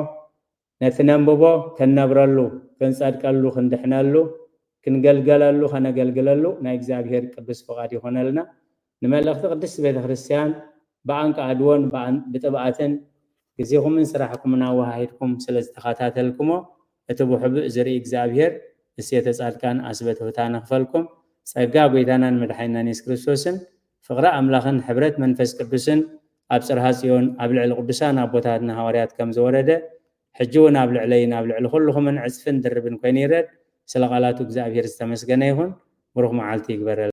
ነቲ ነንብቦ ክንነብረሉ ክንጸድቀሉ ክንድሕነሉ ክንገልገለሉ ከነገልግለሉ ናይ እግዚኣብሔር ቅዱስ ፍቓድ ይኾነልና። ንመልእኽቲ ቅድስቲ ቤተ ክርስቲያን ብኣንቃ ኣድዎን ብጥብኣትን ግዜኹምን ስራሕኩምን ኣወሃሂድኩም ስለ ዝተኸታተልኩሞ እቲ ብሕቡእ ዝርኢ እግዚኣብሔር እሴተ ጻድቃን ኣስበ ትሑታን ይኽፈልኩም። ጸጋ ጐይታናን መድሓኒናን የሱስ ክርስቶስን ፍቕሪ ኣምላኽን ሕብረት መንፈስ ቅዱስን ኣብ ጽርሃ ጽዮን ኣብ ልዕሊ ቅዱሳን ኣቦታትና ሃዋርያት ከም ዝወረደ ሕጂ እውን ኣብ ልዕለይን ኣብ ልዕሊ ኩልኹምን ዕጽፍን ድርብን ኮይኑ ይረድ። ስለ ቃላቱ እግዚኣብሔር ዝተመስገነ ይኹን። ብሩኽ መዓልቲ ይግበረልና።